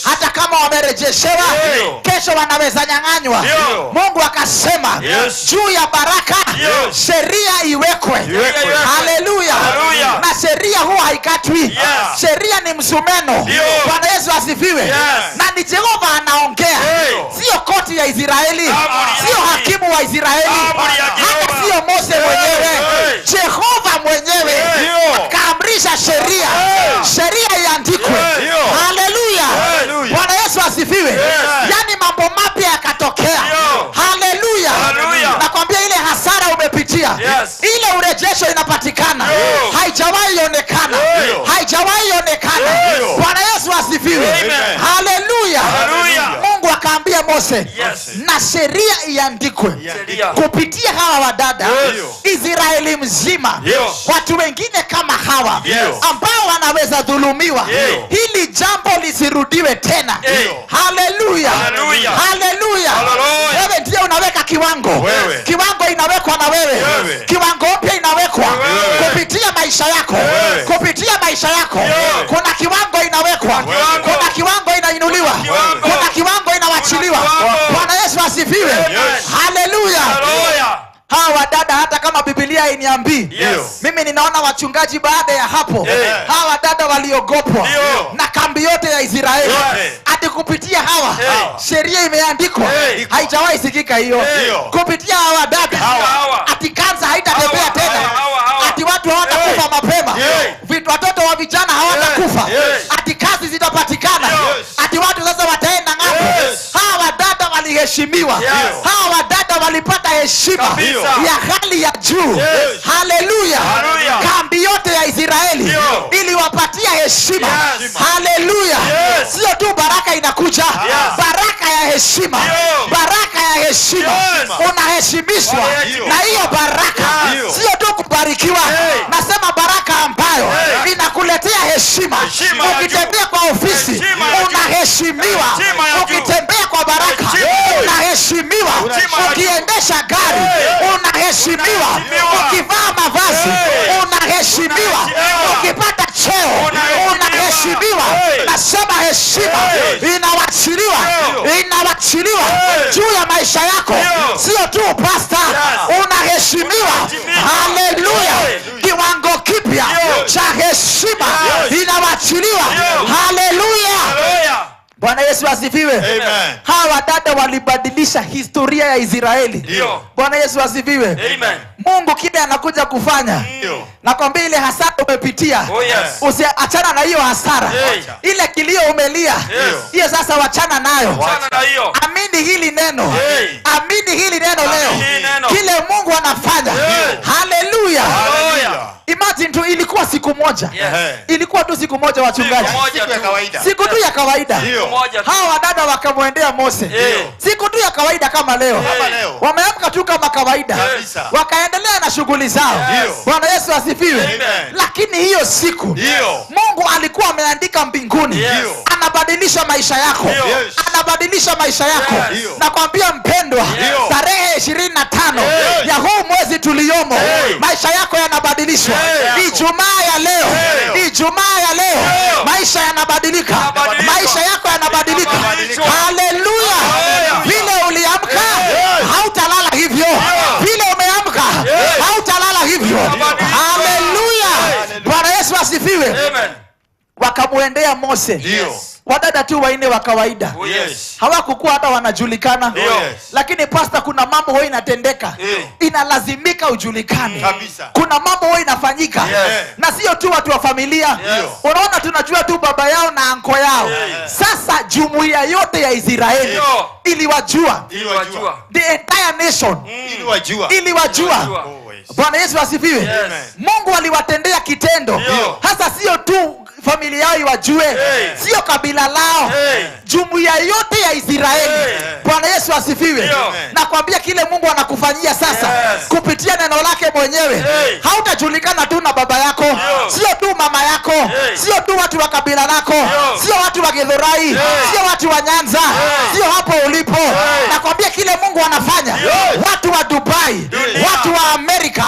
hata kama wamerejeshewa, kesho wanaweza nyang'anywa. Mungu akasema juu ya baraka sheria iwekwe. Haleluya. Na sheria huwa haikatwi. Sheria ni msumeno. Bwana Yesu asifiwe. Na ni Jehova anaongea, sio koti ya Israeli, sio hakimu wa Israeli, hata sio Mose mwenyewe. Jehova mwenyewe akaamrisha sheria, sheria iandikwe. Haleluya. Bwana Yesu asifiwe. Yani mambo mapya yakatokea. Haleluya. Nakwambia ile hasara umepitia, ile urejesho inapatikana, haijawahi onekana, haijawahi onekana. Bwana Yesu asifiwe. Haleluya. Mungu akaambia Mose na sheria iandikwe kupitia hawa wadada, Israeli mzima, watu wengine kama hawa ambao wanaweza dhulumiwa, hili jambo lisirudiwe tena. Haleluya, haleluya. Wewe ndiye unaweka kiwango. Kiwango inawekwa na wewe. Kiwango mpya inawekwa kupitia maisha yako, kupitia maisha yako. Kuna kiwango inawekwa, kuna kiwango inainuliwa, kuna kiwango inawachiliwa. Bwana Yesu asifiwe. Haleluya. Hawa dada hata kama Biblia hainiambii, mimi ninaona wachungaji baada ya hapo, hawa dada waliogopwa na kambi yote ya Israeli. Hadi kupitia hawa sheria imeandikwa, haijawahi sikika hiyo. Kupitia hawa dada ati kansa haitatembea tena, ati watu hawatakufa mapema. kuheshimiwa. Hawa wadada walipata heshima ya hali ya juu. Haleluya. Kambi yote ya Israeli iliwapatia heshima. Haleluya. Sio tu baraka inakuja, baraka ya heshima, baraka ya heshima. Unaheshimishwa na hiyo baraka. Sio tu kubarikiwa, nasema baraka ambayo inakuletea heshima. Ukitembea kwa ofisi unaheshimiwa, ukitembea kwa baraka unaheshimiwa, ukiendesha gari unaheshimiwa, ukivaa mavazi unaheshimiwa, ukipata cheo unaheshimiwa. Nasema heshima inawachiliwa, inawachiliwa juu ya maisha yako. Sio tu pasta, unaheshimiwa. Haleluya! Kiwango kipya cha heshima inawachiliwa. Haleluya! Bwana Yesu asifiwe. Amen. Hawa dada walibadilisha historia ya Israeli. Bwana Yesu asifiwe. Amen. Mungu kile anakuja kufanya, nakwambia ile hasara umepitia, usiachana na hiyo hasara. Ile kilio umelia, hiyo sasa wachana nayo. Amini hili neno. Amini hili neno leo. Kile Mungu anafanya. Haleluya. Imagine tu ilikuwa siku moja. Ilikuwa tu siku moja, wachungaji. Siku tu ya kawaida. Hawa wadada wakamwendea Mose. Siku tu ya kawaida kama leo. Wameamka tu kama kawaida. Wakaendelea na shughuli zao. Bwana Yesu asifiwe. Lakini hiyo siku Mungu alikuwa ameandika mbinguni. Anabadilisha maisha yako. Anabadilisha maisha yako. Nakwambia mpendwa, tarehe 25 ya huu mwezi tuliomo, maisha yako yanabadilishwa. Ijumaa ya leo, Ijumaa ya leo, maisha yanabadilika. Maisha yako yanabadilika. Haleluya. Vile uliamka hautalala hivyo. Vile umeamka hautalala hivyo. Haleluya. Bwana Yesu asifiwe. Wakamwendea Mose. Wadada tu wanne wa kawaida. Hawakukuwa hata wanajulikana. Lakini pastor, kuna mambo huwa inatendeka. Inalazimika ujulikane. Kuna mambo huwa inafanyika. Na sio tu watu wa familia. Unaona tunajua tu baba yao na anko yao. Sasa jumuiya yote ya Israeli iliwajua. The entire nation iliwajua. Bwana Yesu asifiwe. Mungu aliwatendea kitendo. Hasa sio tu familia yao iwajue, sio kabila lao, jumuiya yote ya Israeli. Bwana Yesu asifiwe. Nakwambia kile Mungu anakufanyia sasa kupitia neno lake mwenyewe, hautajulikana tu na baba yako, sio tu mama yako, sio tu watu wa kabila lako, sio watu wa Githurai, sio watu wa Nyanza, sio hapo ulipo. Nakwambia kile Mungu anafanya, watu wa Dubai, watu wa Amerika,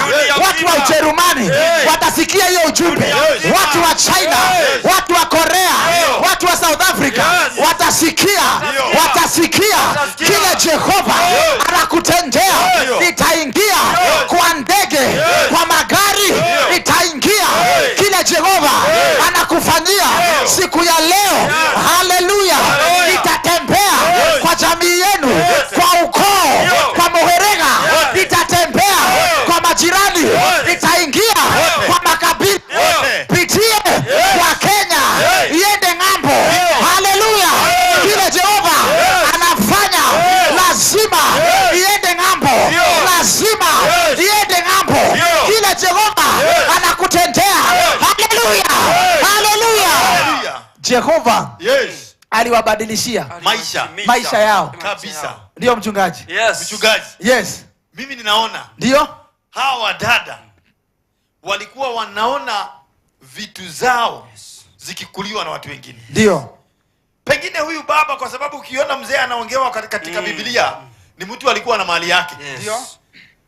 watu wa Ujerumani watasikia hiyo ujumbe, watu wa China, watu wa Korea, watu wa South Africa watasikia, watasikia kile Jehova anakutendea. Itaingia kwa ndege, kwa magari, itaingia kile Jehova anakufanyia siku ya leo. Haleluya. Itatembea kwa jamii yenu, kwa ukoo, kwa muherega, itatembea kwa majirani, itaingia kwa makabila, pitie kwa Kenya, iende ng'ambo. Haleluya. Kile Jehova anafanya lazima iende ng'ambo, lazima iende ng'ambo. Kile Jehova anakutendea. Haleluya. Haleluya. Jehova aliwabadilishia maisha yao kabisa. Ndio mchungaji. Mchungaji. Mimi ninaona ndio hawa dada walikuwa wanaona vitu zao zikikuliwa na watu wengine. Ndio. Pengine huyu baba, kwa sababu ukiona mzee anaongewa katika Biblia, ni mtu alikuwa na mali yake. Ndio.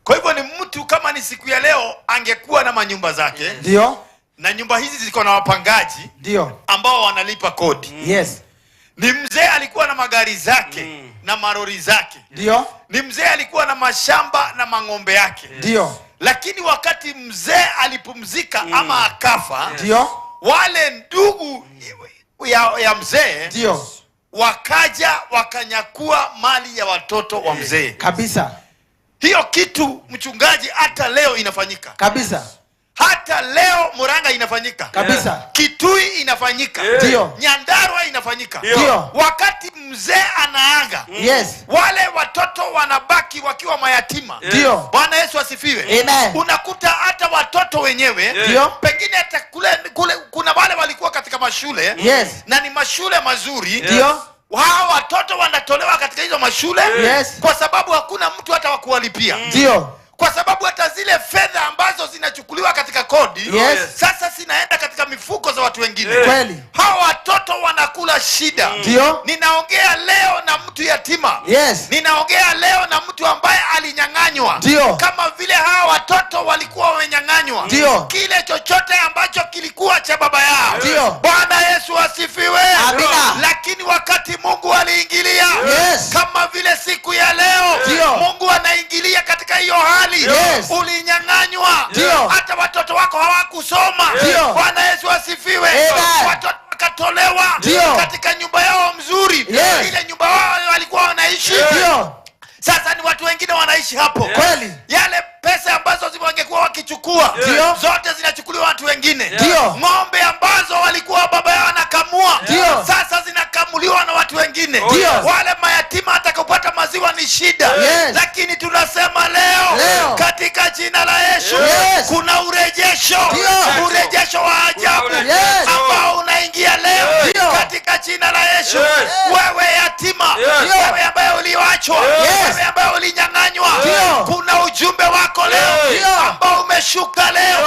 Kwa hivyo ni mtu kama ni siku ya leo angekuwa na manyumba zake. Ndio. Na nyumba hizi ziko na wapangaji. Ndio. Ambao wanalipa kodi. Ni mzee alikuwa na magari zake na marori zake. Ndio. Ni mzee alikuwa na mashamba na mang'ombe yake. Ndio. Lakini wakati mzee alipumzika ama akafa, Ndio. wale ndugu ya mzee Ndio. wakaja wakanyakua mali ya watoto wa mzee. Kabisa. Hiyo kitu mchungaji hata leo inafanyika. Kabisa. Hata Hata leo Murang'a inafanyika Kabisa. Kitui inafanyika. Ndio. Nyandarua inafanyika. Ndio. Wakati mzee anaaga, wale watoto wanabaki wakiwa mayatima. Ndio. Bwana Yesu asifiwe. Amen. Unakuta hata watoto wenyewe, Ndio. pengine hata kule kuna wale walikuwa katika mashule, na ni mashule mazuri. Ndio. Hawa watoto wanatolewa katika hizo mashule kwa sababu hakuna mtu hata wa kuwalipia. Ndio. Kwa sababu hata zile fedha ambazo zinachukuliwa katika kodi, sasa zinaenda katika mifuko za watu wengine. Kweli. Hawa watoto wanakula shida. Ndio. Ninaongea leo na mtu yatima. Ninaongea leo na mtu ambaye alinyang'anywa. Ndio. Kama vile hawa watoto walikuwa wamenyang'anywa. Ndio. Kile chochote ambacho kilikuwa cha baba yao. Ndio. Bwana Yesu asifiwe. Amina. Lakini wakati Mungu aliingilia, kama vile siku ya leo, Ndio. Mungu anaingilia katika hiyo hali. Ulinyang'anywa. Ndio. Hata watoto wako hawakusoma. Ndio. Bwana Yesu asifiwe. Amen. Watoto wakatolewa Ndio. katika nyumba yao mzuri. Ile nyumba wao walikuwa wanaishi. Ndio. Sasa ni watu wengine wanaishi hapo. Kweli. Yale pesa ambazo wangekuwa wakichukua, Ndio. zote zinachukuliwa watu wengine. Ndio. Ng'ombe ambazo walikuwa baba yao anakamua, Ndio. sasa zinakamuliwa na watu wengine. Ndio. Wale mayatima hata kupata maziwa ni shida. Lakini tunasema leo, katika jina la Yesu, kuna urejesho. Ndio. Urejesho wa ajabu ambao unaingia leo katika jina la Yesu. Wewe yatima, wewe ambaye uliachwa, wewe ambaye ulinyang'anywa, kuna ujumbe wako leo ambao umeshuka leo,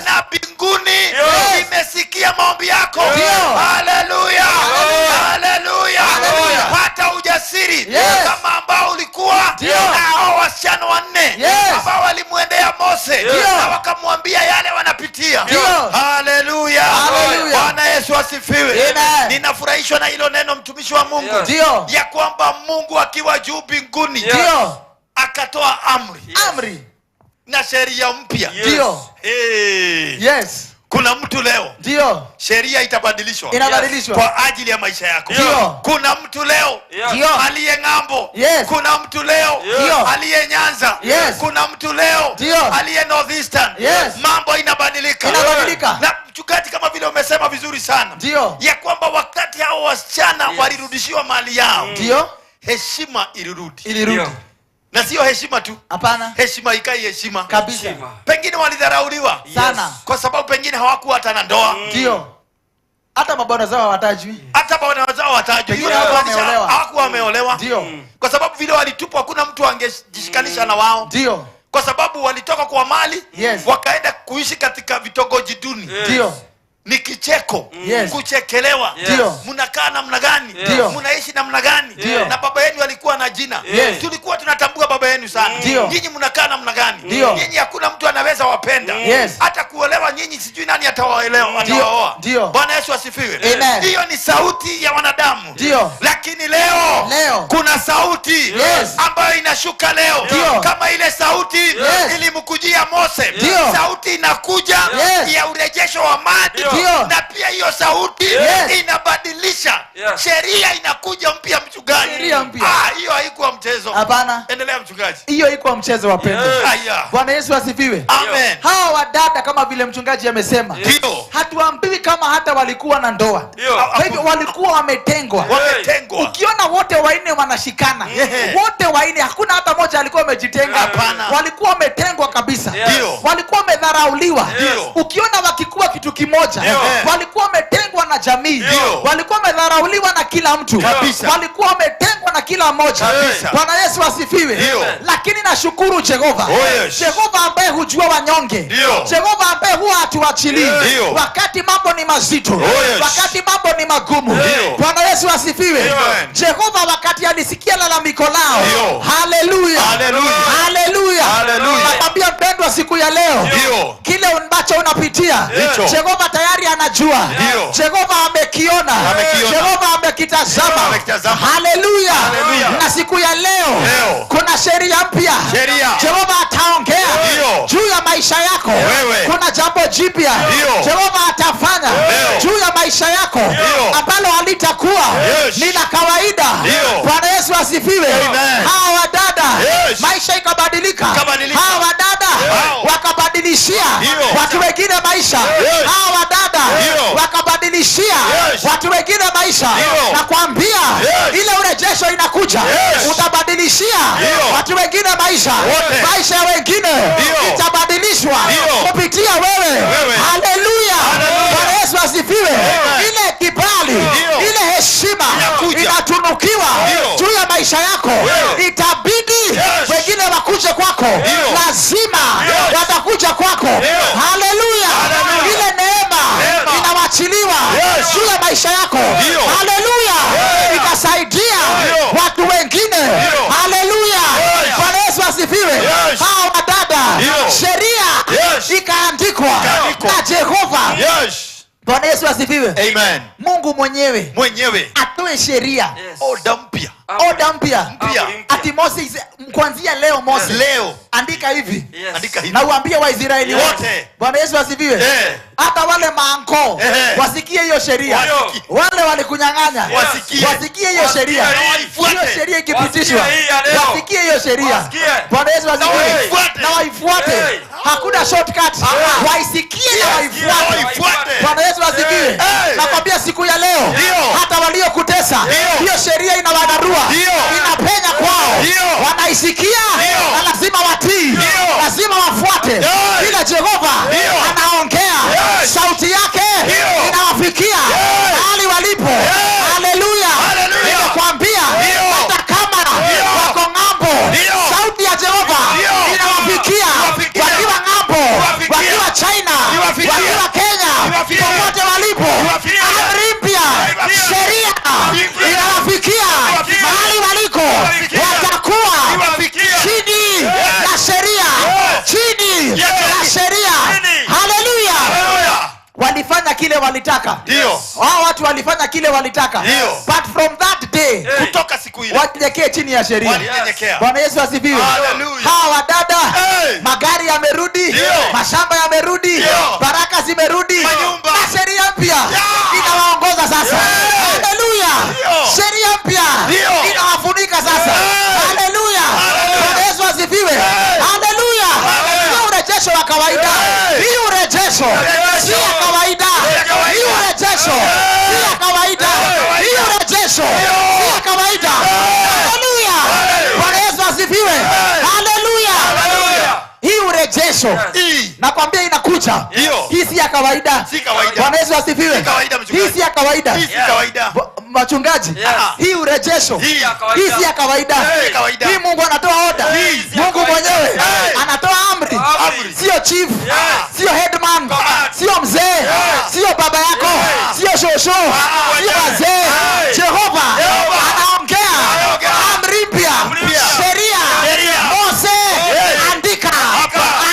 na mbinguni imesikia maombi yako. Haleluya. Haleluya. Pata ujasiri kama ambao ulikuwa na hao wasichana wanne ambao walimwendea Mose na wakamwambia yale wanapitia. Haleluya. Bwana Yesu asifiwe. Ninafurahishwa na hilo neno, mtumishi wa Mungu, ya kwamba Mungu akiwa juu mbinguni akatoa amri. Amri. Na sheria mpya. Ndio. Kuna mtu leo, Ndio. sheria itabadilishwa. Inabadilishwa. Kwa ajili ya maisha yako. Ndio. Kuna mtu leo Ndio. aliye ng'ambo. Kuna mtu leo aliye Nyanza. Kuna mtu leo aliye Northeastern. Mambo inabadilika. Inabadilika. Na mchungaji, kama vile umesema vizuri sana, Ndio. ya kwamba wakati hao wasichana walirudishiwa mali yao, Ndio. heshima ilirudi. Ilirudi. Na sio heshima tu. Hapana. Heshima ikai heshima. Kabisa. Pengine walidharauliwa Sana. kwa sababu pengine hawakuwa hata na ndoa. Ndio. Hata mabwana zao hawatajwi. Hata mabwana zao hawatajwi. Pengine hawakuwa wameolewa. Hawakuwa wameolewa. Ndio. Kwa sababu vile walitupwa hakuna mtu angejishikanisha na wao. Ndio. Kwa sababu walitoka kwa mali, wakaenda kuishi katika vitongoji duni. Ndio. Ni kicheko, kuchekelewa. Ndio. Mnakaa namna gani? Ndio. Mnaishi namna gani? Ndio. Na baba yenu alikuwa na jina. Tulikuwa tunatambua baba yenu sana. Ndio. Nyinyi mnakaa namna gani? Ndio. Nyinyi hakuna mtu anaweza wapenda. Hata kuolewa nyinyi sijui nani atawaelewa, atawaoa. Ndio. Bwana Yesu asifiwe. Amen. Hiyo ni sauti ya wanadamu. Ndio. Lakini leo kuna sauti ambayo inashuka leo. Ndio. Kama ile sauti ilimkujia Mose. Ndio. Sauti inakuja ya urejesho wa mali. Ndio. Na pia hiyo sauti inabadilisha. Sheria inakuja mpya, mchungaji. Sheria mpya. Hiyo haikuwa mchezo. Hapana. Endelea mchungaji. Hiyo haikuwa mchezo, wapendwa. Bwana Yesu asifiwe. Amen. Hawa wadada kama vile mchungaji amesema, Ndio. hatuambiwi kama hata walikuwa na ndoa. Ndio. Kwa hivyo walikuwa wametengwa. Wametengwa. Ukiona wote wanne wanashikana, wote wanne, hakuna hata mmoja alikuwa amejitenga. Hapana. Walikuwa wametengwa kabisa. Ndio. Walikuwa wamedharauliwa. Ndio. Ukiona wakikuwa kitu kimoja, walikuwa wametengwa na jamii. Ndio. Walikuwa wamedharauliwa na kila mtu. Kabisa. Walikuwa wametengwa na kila mmoja. Kabisa. Bwana Yesu asifiwe. Ndio. Lakini nashukuru Jehova. Oh, yes. Jehova ambaye hujua wanyonge. Ndio. Jehova ambaye huwa hatuachilii. Ndio. Wakati mambo ni mazito. Oh, yes. Wakati mambo ni magumu. Ndio. Bwana Yesu asifiwe. Amen. Jehova wakati alisikia lalamiko lao. Ndio. Haleluya. Haleluya. Haleluya. Haleluya. Nakwambia mpendwa, siku ya leo, Ndio. kile ambacho unapitia, Ndicho. Jehova tayari anajua. Ndio. Jehova amekiona. Amekiona. Jehova amekitazama. Amekitazama. Haleluya. Haleluya. Na siku ya leo, kuna sheria mpya. Sheria. Jehova ataongea Ndio. juu ya maisha yako. Wewe. Kuna jambo jipya Ndio. Jehova atafanya Ndio. juu ya maisha yako Ndio. ambalo halitakuwa Yes. ni la kawaida. Ndio. Bwana Yesu asifiwe. Amen. Hawa wadada Yes. maisha ikabadilika. Ikabadilika. Hawa wadada Wow. wakabadilika. Wakabadilishia watu wengine maisha. Hawa wadada wakabadilishia watu wengine maisha. Nakwambia ile urejesho inakuja, utabadilishia watu wengine maisha. Maisha ya wengine itabadilishwa kupitia wewe. Haleluya, Bwana Yesu asifiwe. Ile kibali, ile heshima inatunukiwa juu ya maisha yako. Itabidi wengine wakuje kwako, lazima watakuja kwako. Haleluya, ile neema inawachiliwa juu ya maisha yako. Haleluya, itasaidia watu wengine. Haleluya, Bwana Yesu asifiwe. Hawa wadada, sheria ikaandikwa na Jehova. Bwana Yesu asifiwe. Amen. Mungu mwenyewe atoe sheria. Oda mpya. Oda mpya. Ati Mose, kuanzia leo Mose, leo andika hivi. Andika hivi. Na uambie Waisraeli wote. Bwana Yesu asifiwe. Hata wale maanko wasikie hiyo sheria. Wale walikunyang'anya wasikie hiyo sheria. Hiyo sheria ikipitishwa, wasikie hiyo sheria. Bwana Yesu asifiwe. Na waifuate. Hakuna shortcut. Waisikie na waifuate. Bwana Yesu asifiwe. Nakwambia siku ya leo, hata waliokutesa, hiyo sheria inawadarua, inapenya kwao. Wanaisikia na lazima watii, lazima wafuate. Bila Jehova anaongea, sauti yake inawafikia mahali walipo. Haleluya. Ninakwambia hata kama wako ng'ambo, sauti ya Jehova inawafikia wakiwa ng'ambo, wakiwa China, wakiwa Kenya, popote walipo. Amri mpya, sheria inawafikia mahali waliko. Watakuwa chini ya sheria, chini ya sheria. Haleluya. Walifanya kile walitaka. Hao watu walifanya kile walitaka. But from that day, kutoka siku ile, walinyenyekea chini ya sheria. Bwana Yesu asifiwe. Hawa wadada, magari yamerudi, mashamba yamerudi, baraka zimerudi, na sheria mpya inawaongoza sasa. Haleluya. Sheria mpya inawafunika sasa. Haleluya. Bwana Yesu asifiwe. Haleluya. Sio urejesho wa kawaida. Hii urejesho si ya kawaida. Hii urejesho si ya kawaida. Hii urejesho si ya kawaida. Haleluya. Bwana Yesu asifiwe. Haleluya. Hii urejesho nakwambia inakuja. Hii si ya kawaida. Bwana Yesu asifiwe. Hii si ya kawaida. Machungaji, hii urejesho hii si ya kawaida. Hii Mungu anatoa order. Mungu mwenyewe anatoa amri. Sio chief, sio headman, sio mzee, sio baba yako, sio shosho, sio wazee. Jehova anaongea amri mpya, sheria. Mose, andika,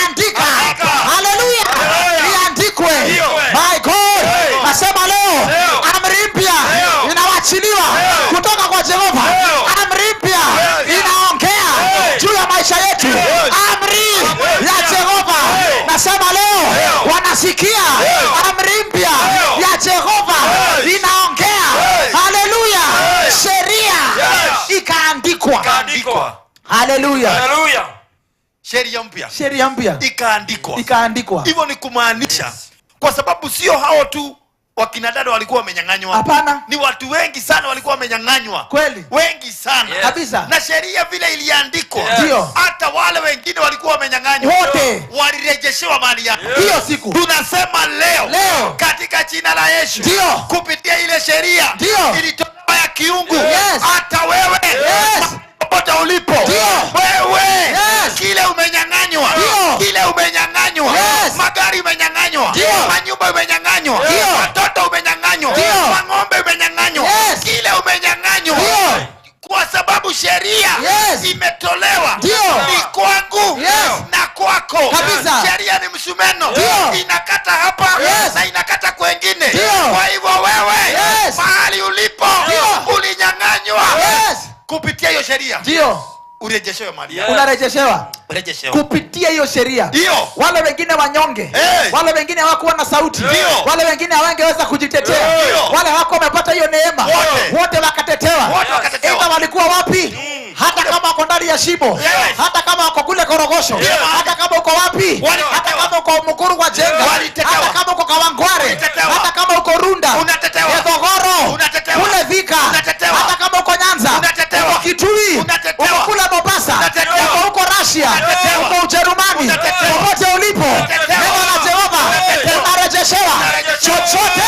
andika. Haleluya, iandikwe. My God, nasema leo amri mpya inawachiliwa kutoka kwa Jehova. Amri mpya inaongea juu ya maisha yetu. Amri ya Jehova, nasema leo wanasikia amri mpya ya Jehova inaongea. Haleluya. Sheria ikaandikwa. Haleluya. Sheria mpya. Sheria mpya ikaandikwa. Ikaandikwa. Hivyo ni kumaanisha, kwa sababu sio hao tu wakina dada walikuwa wamenyang'anywa. Hapana. Ni watu wengi sana walikuwa wamenyang'anywa. Kweli. Wengi sana. Kabisa. Na sheria vile iliandikwa. Ndio. Hata wale wengine walikuwa wamenyang'anywa. Wote. Walirejeshewa mali yao. Hiyo siku. Tunasema leo, leo katika jina la Yesu. Ndio. Kupitia ile sheria. Ndio. Ilitolewa ya kiungu. Yes. Hata wewe. Yes. Popote ulipo. Ndio. Wewe. Yes. Kile umenyang'anywa. Ndio. Kile umenyang'anywa. Yes. Magari umenyang'anywa. Ndio. Manyumba umenyang'anywa. Ndio. Watoto umenyang'anywa. Ndio. Mang'ombe umenyang'anywa. Yes. Kile umenyang'anywa. Ndio. Kwa sababu sheria Yes. imetolewa. Ndio. Ni kwangu Yes. na kwako. Kabisa. Sheria ni msumeno. Ndio. Inakata hapa Yes. na inakata kwengine. Ndio. Kwa hivyo wewe Yes. mahali ulipo Ndio. ulinyang'anywa. Yes. Kupitia hiyo sheria. Ndio. Urejeshewe mali yako. Unarejeshewa. Urejeshewa. Kupitia hiyo sheria. Ndio. Wale wengine wanyonge. Hey. Wale wengine hawakuwa na sauti. Ndio. Wale wengine hawangeweza kujitetea. Ndio. Wale hawako wamepata hiyo neema. Wote. Wote wakatetewa. Wote wakatetewa. Ila walikuwa wapi? Hata kama uko ndani ya shimo, hata kama uko kule Korogosho, hata kama uko wapi, hata kama uko Mukuru kwa Jenga, hata kama uko Kawangware, hata kama uko Runda, Githogoro, kule Thika, hata kama uko Nyanza, uko Kitui, uko kule Mombasa, uko huko Russia, uko Ujerumani, popote ulipo, neno la Jehova unarejeshewa. Chochote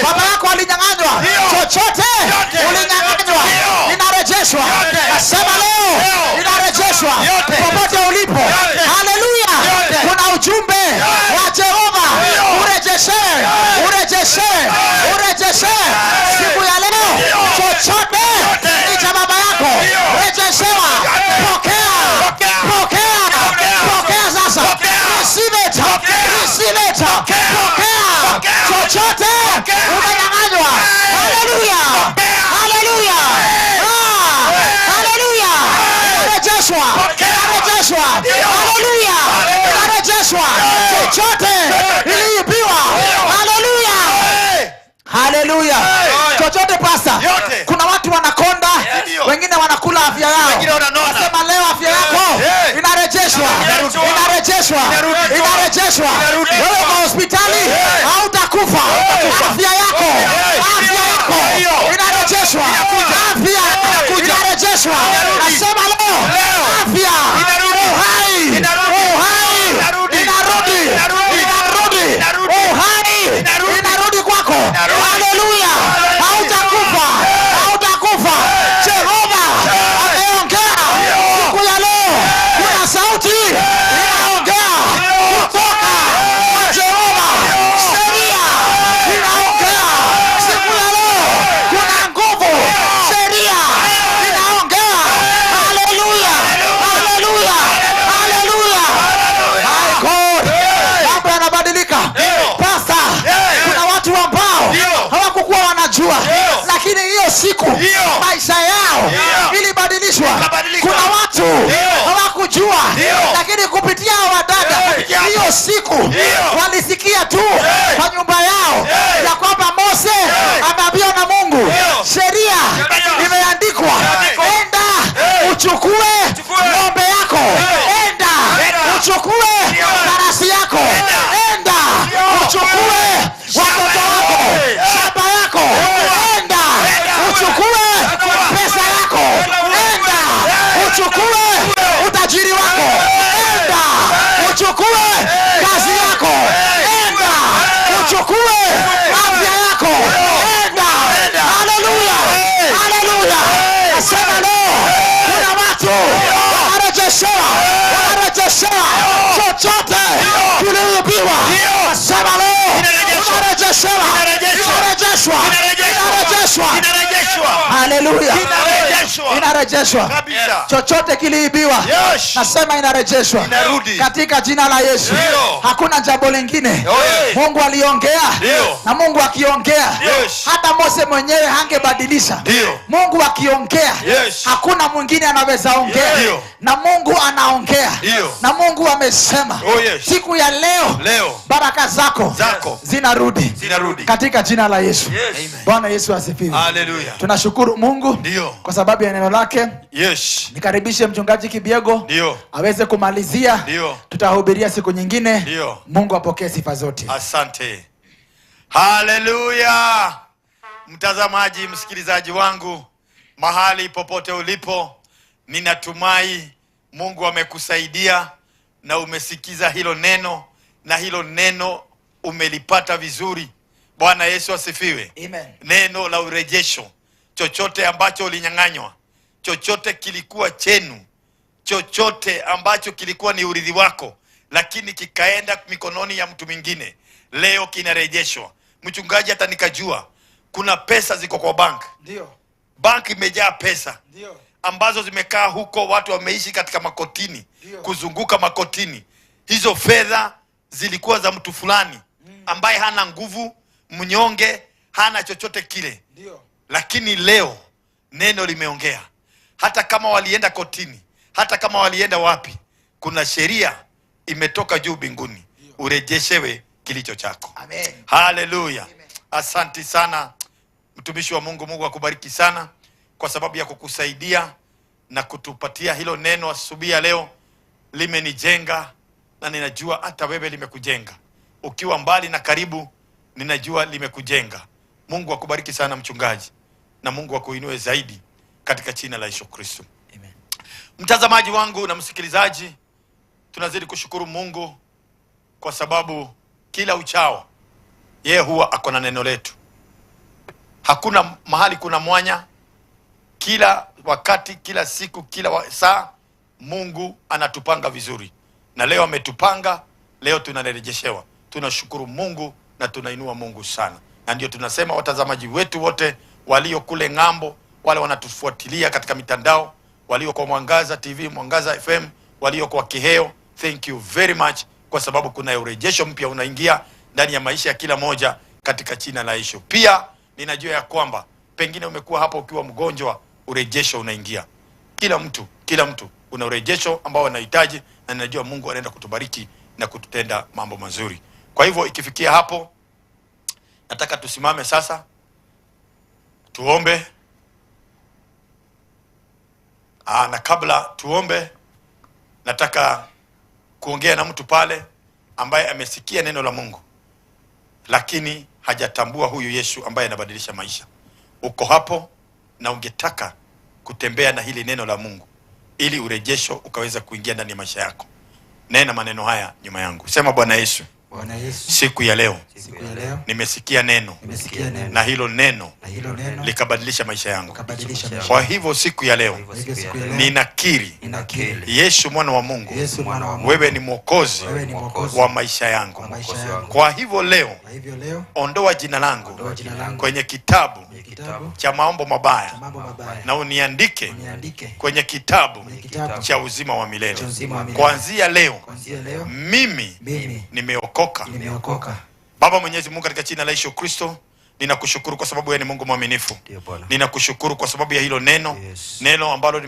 baba yako alinyang'anywa, chochote ulinyang'anywa, inarejeshwa. Nasema leo inarejeshwa popote ulipo. Haleluya! Kuna ujumbe wa Jehova, urejeshe, urejeshe, urejeshe siku ya leo. Chochote ni cha baba yako, rejeshewa. Pokea, pokea, pokea sasa. Receive it, receive it. Pokea chochote umenyang'anywa. Haleluya, haleluya, haleluya. Inarejeshwa, inarejeshwa. Haleluya, inarejeshwa. Chochote iliibiwa. Haleluya, haleluya. Chochote pasa. Kuna watu wanakonda, wengine wanakula afya yao. Nasema leo afya yako inarejeshwa, inarejeshwa, inarejeshwa. Wewe uko hospitali, hautakufa. Afya yako, afya yako inarejeshwa. Afya inarejeshwa. Nasema leo afya, uhai, uhai inarudi, inarudi, uhai inarudi kwako. Haleluya, hautakufa, hautakufa. Jehova ameongea siku ya leo. Kuna sauti inaongea kutoka kwa Jehova. Sheria inaongea siku ya leo. Kuna nguvu, sheria inaongea. Haleluya, haleluya, haleluya. My God, mambo yanabadilika. Pasta, kuna watu ambao hawakukuwa wanajua, lakini hiyo siku maisha yao ilibadilishwa. Kuna watu hawakujua, lakini kupitia wadada hiyo siku walisikia tu kwa nyumba yao ya kwamba Mose ameambiwa na Mungu, sheria imeandikwa, enda uchukue ng'ombe yako, enda uchukue farasi yako, enda uchukue watoto wako, shamba yako, enda uchukue pesa yako, enda uchukue utajiri wako, enda uchukue kazi yako, enda uchukue afya yako, enda. Haleluya, haleluya. Nasema leo kuna watu wanarejeshewa, wanarejeshewa chochote kiliibiwa. Nasema leo unarejeshewa, inarejeshwa, inarejeshwa. Haleluya, inarejeshwa. Chochote kiliibiwa, nasema inarejeshwa katika jina la Yesu. Hakuna jambo lingine. Mungu aliongea, na Mungu akiongea, hata Mose mwenyewe hangebadilisha. Mungu akiongea, hakuna mwingine anaweza ongea. Na Mungu anaongea, na Mungu amesema siku ya leo baraka zako zinarudi katika jina la Yesu. Bwana Yesu asifiwe. Haleluya. Tunashukuru Mungu kwa sababu ya neno lake. Nikaribishe mchungaji Kibiego aweze kumalizia. Tutahubiria siku nyingine. Mungu apokee sifa zote. Asante. Haleluya. Mtazamaji, msikilizaji wangu, mahali popote ulipo, ninatumai Mungu amekusaidia na umesikiza hilo neno, na hilo neno umelipata vizuri. Bwana Yesu asifiwe. Amen. Neno la urejesho. Chochote ambacho ulinyang'anywa, chochote kilikuwa chenu, chochote ambacho kilikuwa ni urithi wako, lakini kikaenda mikononi ya mtu mwingine, leo kinarejeshwa. Mchungaji, hata nikajua kuna pesa ziko kwa bank. Ndio. Bank imejaa pesa. Ndio. Ambazo zimekaa huko, watu wameishi katika makotini, Ndio. kuzunguka makotini. Hizo fedha zilikuwa za mtu fulani ambaye hana nguvu, mnyonge, hana chochote kile. Ndio. Lakini leo neno limeongea. Hata kama walienda kotini, hata kama walienda wapi, kuna sheria imetoka juu mbinguni, urejeshewe kilicho chako. Amen. Haleluya. Asante sana mtumishi wa Mungu. Mungu akubariki sana kwa sababu ya kukusaidia na kutupatia hilo neno asubuhi ya leo. Limenijenga na ninajua hata wewe limekujenga. Ukiwa mbali na karibu, ninajua limekujenga. Mungu akubariki sana mchungaji, na Mungu akuinue zaidi katika jina la Yesu Kristo. Amen. Mtazamaji wangu na msikilizaji, tunazidi kushukuru Mungu kwa sababu kila uchao yeye huwa ako na neno letu. Hakuna mahali kuna mwanya. Kila wakati, kila siku, kila saa Mungu anatupanga vizuri. Na leo ametupanga, leo tunarejeshewa. Tunashukuru Mungu na tunainua Mungu sana. Na ndio tunasema watazamaji wetu wote walio kule ng'ambo, wale wanatufuatilia katika mitandao, walio kwa Mwangaza TV, Mwangaza FM, walio kwa Kiheo, thank you very much, kwa sababu kuna urejesho mpya unaingia ndani ya maisha ya kila moja katika jina la Yesu. Pia ninajua ya kwamba pengine umekuwa hapo ukiwa mgonjwa, urejesho unaingia. Kila mtu una urejesho ambao anahitaji, na ninajua Mungu anaenda kutubariki na kututenda mambo mazuri. Kwa hivyo ikifikia hapo, nataka tusimame sasa tuombe. Na kabla tuombe, nataka kuongea na mtu pale ambaye amesikia neno la Mungu lakini hajatambua huyu Yesu ambaye anabadilisha maisha. Uko hapo na ungetaka kutembea na hili neno la Mungu ili urejesho ukaweza kuingia ndani ya maisha yako. Nena maneno haya nyuma yangu. Sema: Bwana Yesu, Bwana Yesu, siku ya leo nimesikia neno, na hilo neno likabadilisha maisha yangu. Kwa hivyo siku ya leo ninakiri Yesu mwana wa Mungu, wewe ni Mwokozi wa maisha yangu. Kwa hivyo leo ondoa jina langu kwenye kitabu cha mambo mabaya na uniandike kwenye kitabu cha uzima wa milele. Kuanzia leo mimi nimeokoka. Baba Mwenyezi Mungu, katika jina la Yesu Kristo, ninakushukuru kwa sababu wewe ni Mungu mwaminifu. Ninakushukuru kwa sababu ya hilo neno. Yes. Neno ambalo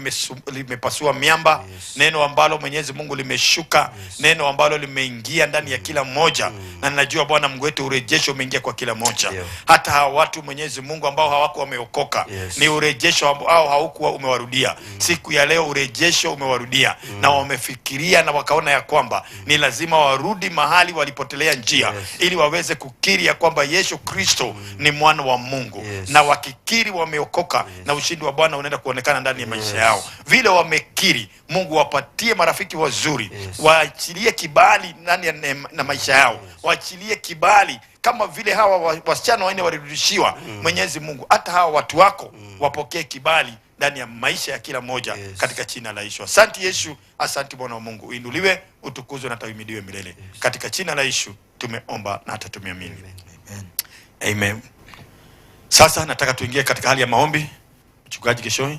limepasua miamba. Yes. Neno ambalo Mwenyezi Mungu limeshuka. Yes. Neno ambalo limeingia ndani ya kila mmoja. Na ninajua Bwana Mungu wetu urejesho umeingia kwa kila mmoja. Yeah. Hata hawa watu Mwenyezi Mungu ambao hawakuwa wameokoka. Yes. Ni urejesho ambao haukuwa umewarudia. Siku ya leo urejesho umewarudia. Na wamefikiria na wakaona ya kwamba ni lazima warudi mahali walipotelea njia. Yes. Ili waweze kukiri ya kwamba Yesu Kristo ni mwana wa Mungu. Yes. Na wakikiri wameokoka. Yes. Na ushindi wa Bwana unaenda kuonekana ndani ya maisha Yes. yao. Vile wamekiri, Mungu wapatie marafiki wazuri. Yes. Waachilie kibali ndani ya na maisha yao. Yes. Waachilie kibali kama vile hawa wasichana wanne walirudishiwa. Mwenyezi Mungu, hata hawa watu wako wapokee kibali ndani ya maisha ya kila mmoja. Yes. Katika jina la Yesu. Asante Yesu, asante Bwana wa Mungu. Uinuliwe, utukuzwe na tahimidiwe milele. Yes. Katika jina la Yesu tumeomba na hata tumeamini. Amen. Amen. Sasa nataka tuingie katika hali ya maombi. Mchungaji Gishoi,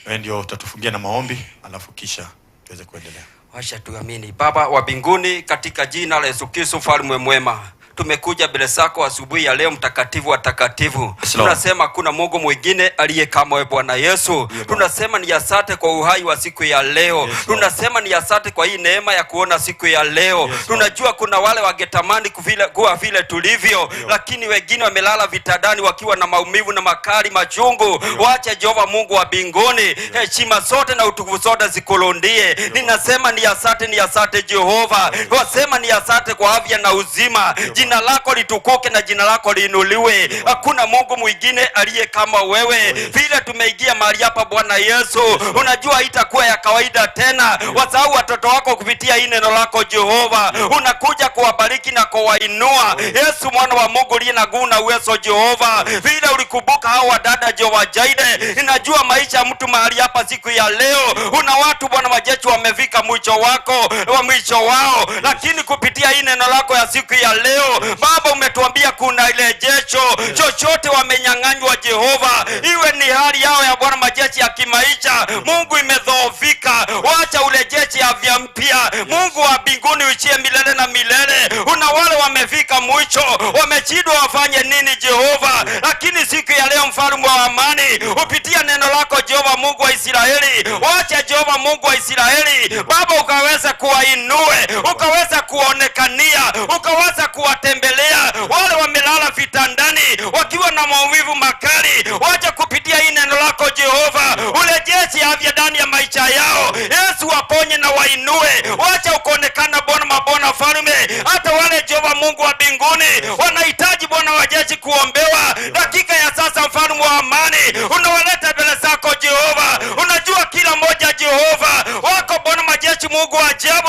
wewe ndio utatufungia na maombi, alafu kisha tuweze kuendelea. Wacha tuamini. Baba wa mbinguni, katika jina la Yesu Kristo mfalme mwema, tumekuja mbele zako asubuhi ya leo, mtakatifu wa takatifu. Yes, Lord. Tunasema kuna Mungu mwingine aliye kama wewe Bwana Yesu. Bwana. Tunasema ni asante kwa uhai wa siku ya leo. Yes, Lord. Tunasema ni asante kwa hii neema ya kuona siku ya leo. Yes, Lord. Tunajua kuna wale wangetamani kuwa vile tulivyo, lakini wengine wamelala vitandani wakiwa na maumivu na makali machungu. Wacha Jehova Mungu wa mbinguni, heshima zote na utukufu zote zikurudie. Ninasema ni asante, ni asante Jehova. Wasema ni asante kwa afya na uzima. Jina lako litukuke na jina lako liinuliwe. Hakuna Mungu mwingine aliye kama wewe. Vile tumeingia mahali hapa Bwana Yesu, unajua itakuwa ya kawaida tena. Wasahau watoto wako kupitia hii neno lako Jehova. Unakuja kuwabariki na kuwainua. Yesu mwana wa Mungu uliye na nguvu na uwezo Jehova. Vile ulikumbuka hao wadada Jehova Jaide. Ninajua maisha ya mtu mahali hapa siku ya leo. Una watu Bwana majeshi wamefika mwisho wako, wa mwisho wao. Lakini kupitia hii neno lako ya siku ya leo, Baba umetuambia kuna rejesho. Chochote wamenyang'anywa Jehova, iwe ni hali yao ya Bwana majeshi ya kimaisha, Mungu imedhoofika, wacha urejeshe afya mpya. Mungu wa mbinguni uishie milele na milele. Una wale wamefika mwisho, wameshindwa wafanye nini Jehova, lakini siku ya leo mfalme wa amani, upitia neno lako Jehova Mungu wa Israeli, wacha Jehova Mungu wa Israeli Baba ukaweza kuwainue, ukaweza kuonekania, ukaweza kuwatembelea wale wamelala vitandani wakiwa na maumivu makali. Wacha kupitia hii neno lako Jehova urejeshe afya ndani ya maisha yao. Yesu, waponye na wainue. Wacha ukaonekana Bwana mabwana Mfalme. Hata wale Jehova Mungu wa mbinguni wanahitaji Bwana wa jeshi kuombewa dakika ya sasa, Mfalme wa amani, unawaleta mbele zako Jehova. Unajua kila mmoja Jehova wako Bwana majeshi, Mungu wa ajabu,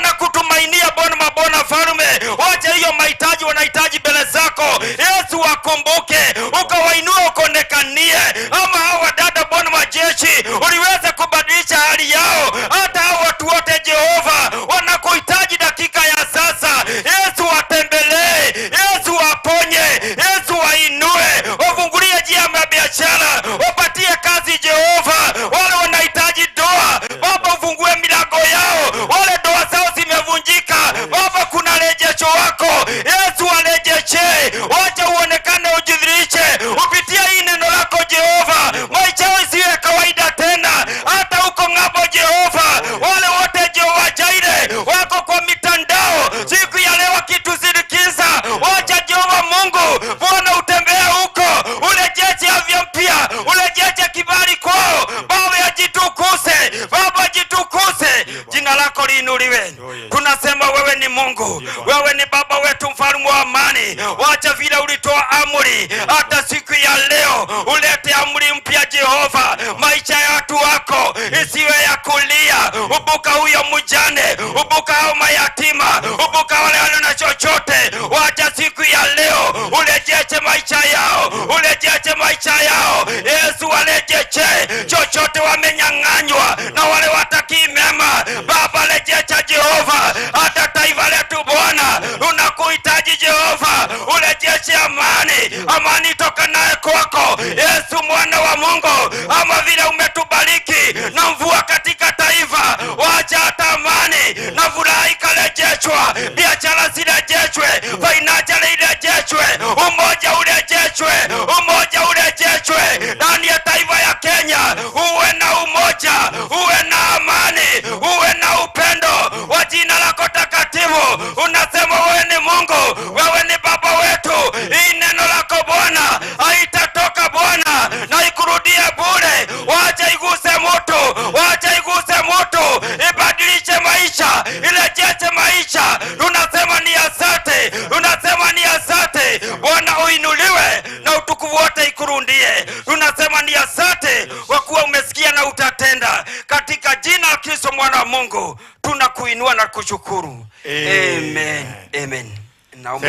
wanakutumainia Bwana mabwana Mfalme. Wacha hiyo mahitaji wanahitaji mbele zako Yesu, wakumbuke, ukawainua, ukaonekanie. Ama hawa dada Bwana majeshi, uliweza kubadilisha hali yao. Hata hao watu wote Jehova wanakuhitaji dakika ya sasa. Yesu, watembelee. Yesu, waponye. Yesu, wainue, wafungulie njia ya biashara, wapatie kazi Jehova. Wale wanahitaji ndoa Baba, ufungue milango yao. Wale ndoa zao zimevunjika Baba, kuna rejesho wako Yesu, warejeshe. Wacha uonekane, ujidhihirishe upitie hii neno lako Jehova. Maisha yao isiwe kawaida tena, hata huko ng'ambo Jehova. Wale wote Jehova Jireh wako kwa mitandao siku ya leo wakitusindikiza, wacha Jehova Mungu Bwana utembee huko, urejeshe afya mpya, urejeshe kibali kwao Baba, yajitukuse Baba, jitukuse, jina lako liinuliwe. Tunasema wewe ni Mungu, wewe ni Baba wetu, mfalme wa amani. Wacha vile ulitoa amri, hata siku ya leo ulete amri mpya Jehova. Maisha ya watu wako isiwe ya kulia. Kumbuka huyo mjane, kumbuka hao mayatima, kumbuka wale walio na chochote. Wacha siku ya leo urejeshe maisha yao, urejeshe maisha yao Yesu, warejeshe chochote wamenyang'anywa na wale watakii mema. Baba, rejesha Jehova, hata taifa letu Bwana unakuhitaji Jehova, urejeshe amani, amani toka naye kwako Yesu mwana wa Mungu, ama vile umetubariki na mvua katika taifa, wacha hata amani na furaha ikarejeshwa, biashara zirejeshwe, financial irejeshwe, umoja urejeshwe, umoja urejeshwe ndani ya taifa ya Kenya. Uwe na umoja, uwe na amani, uwe na upendo wa jina lako takatifu. Unasema wewe ni Mungu, wewe ni Baba wetu. Hii neno lako Bwana haitatoka Bwana na ikurudie bure. Wacha iguse mtu, wacha iguse mtu, ibadilishe maisha, irejeshe maisha. Tunasema ni asante, tunasema ni asante Bwana, uinuliwe na utukufu wote ikurudie. Tunasema ni asante kwa kuwa umesikia na utatenda. Katika jina la Kristo mwana wa Mungu tunakuinua na kushukuru. Amen. Amen. Naomba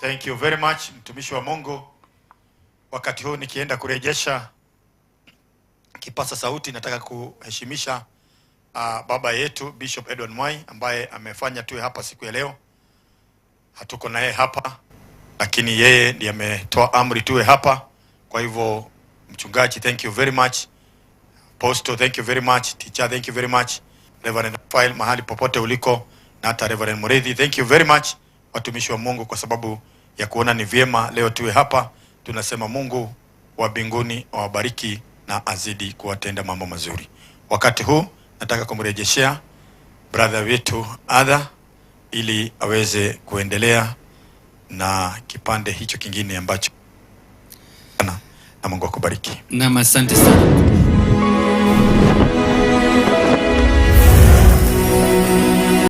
Thank you very much, mtumishi wa Mungu. Wakati huu nikienda kurejesha kipasa sauti, nataka kuheshimisha baba yetu Bishop Edward Mwai ambaye amefanya tuwe hapa siku ya leo. Hatuko naye hapa, lakini yeye ndiye ametoa amri tuwe hapa. Kwa hivyo mchungaji, thank you very much. Apostle, thank you very much. Teacher, thank you very much. Reverend Raphael, mahali popote uliko, na hata Reverend Muridhi, thank you very much, watumishi wa Mungu, kwa sababu ya kuona ni vyema leo tuwe hapa. Tunasema Mungu wa mbinguni awabariki na azidi kuwatenda mambo mazuri. Wakati huu nataka kumrejeshea brother wetu Adha ili aweze kuendelea na kipande hicho kingine ambacho na Mungu akubariki. Naam, asante sana.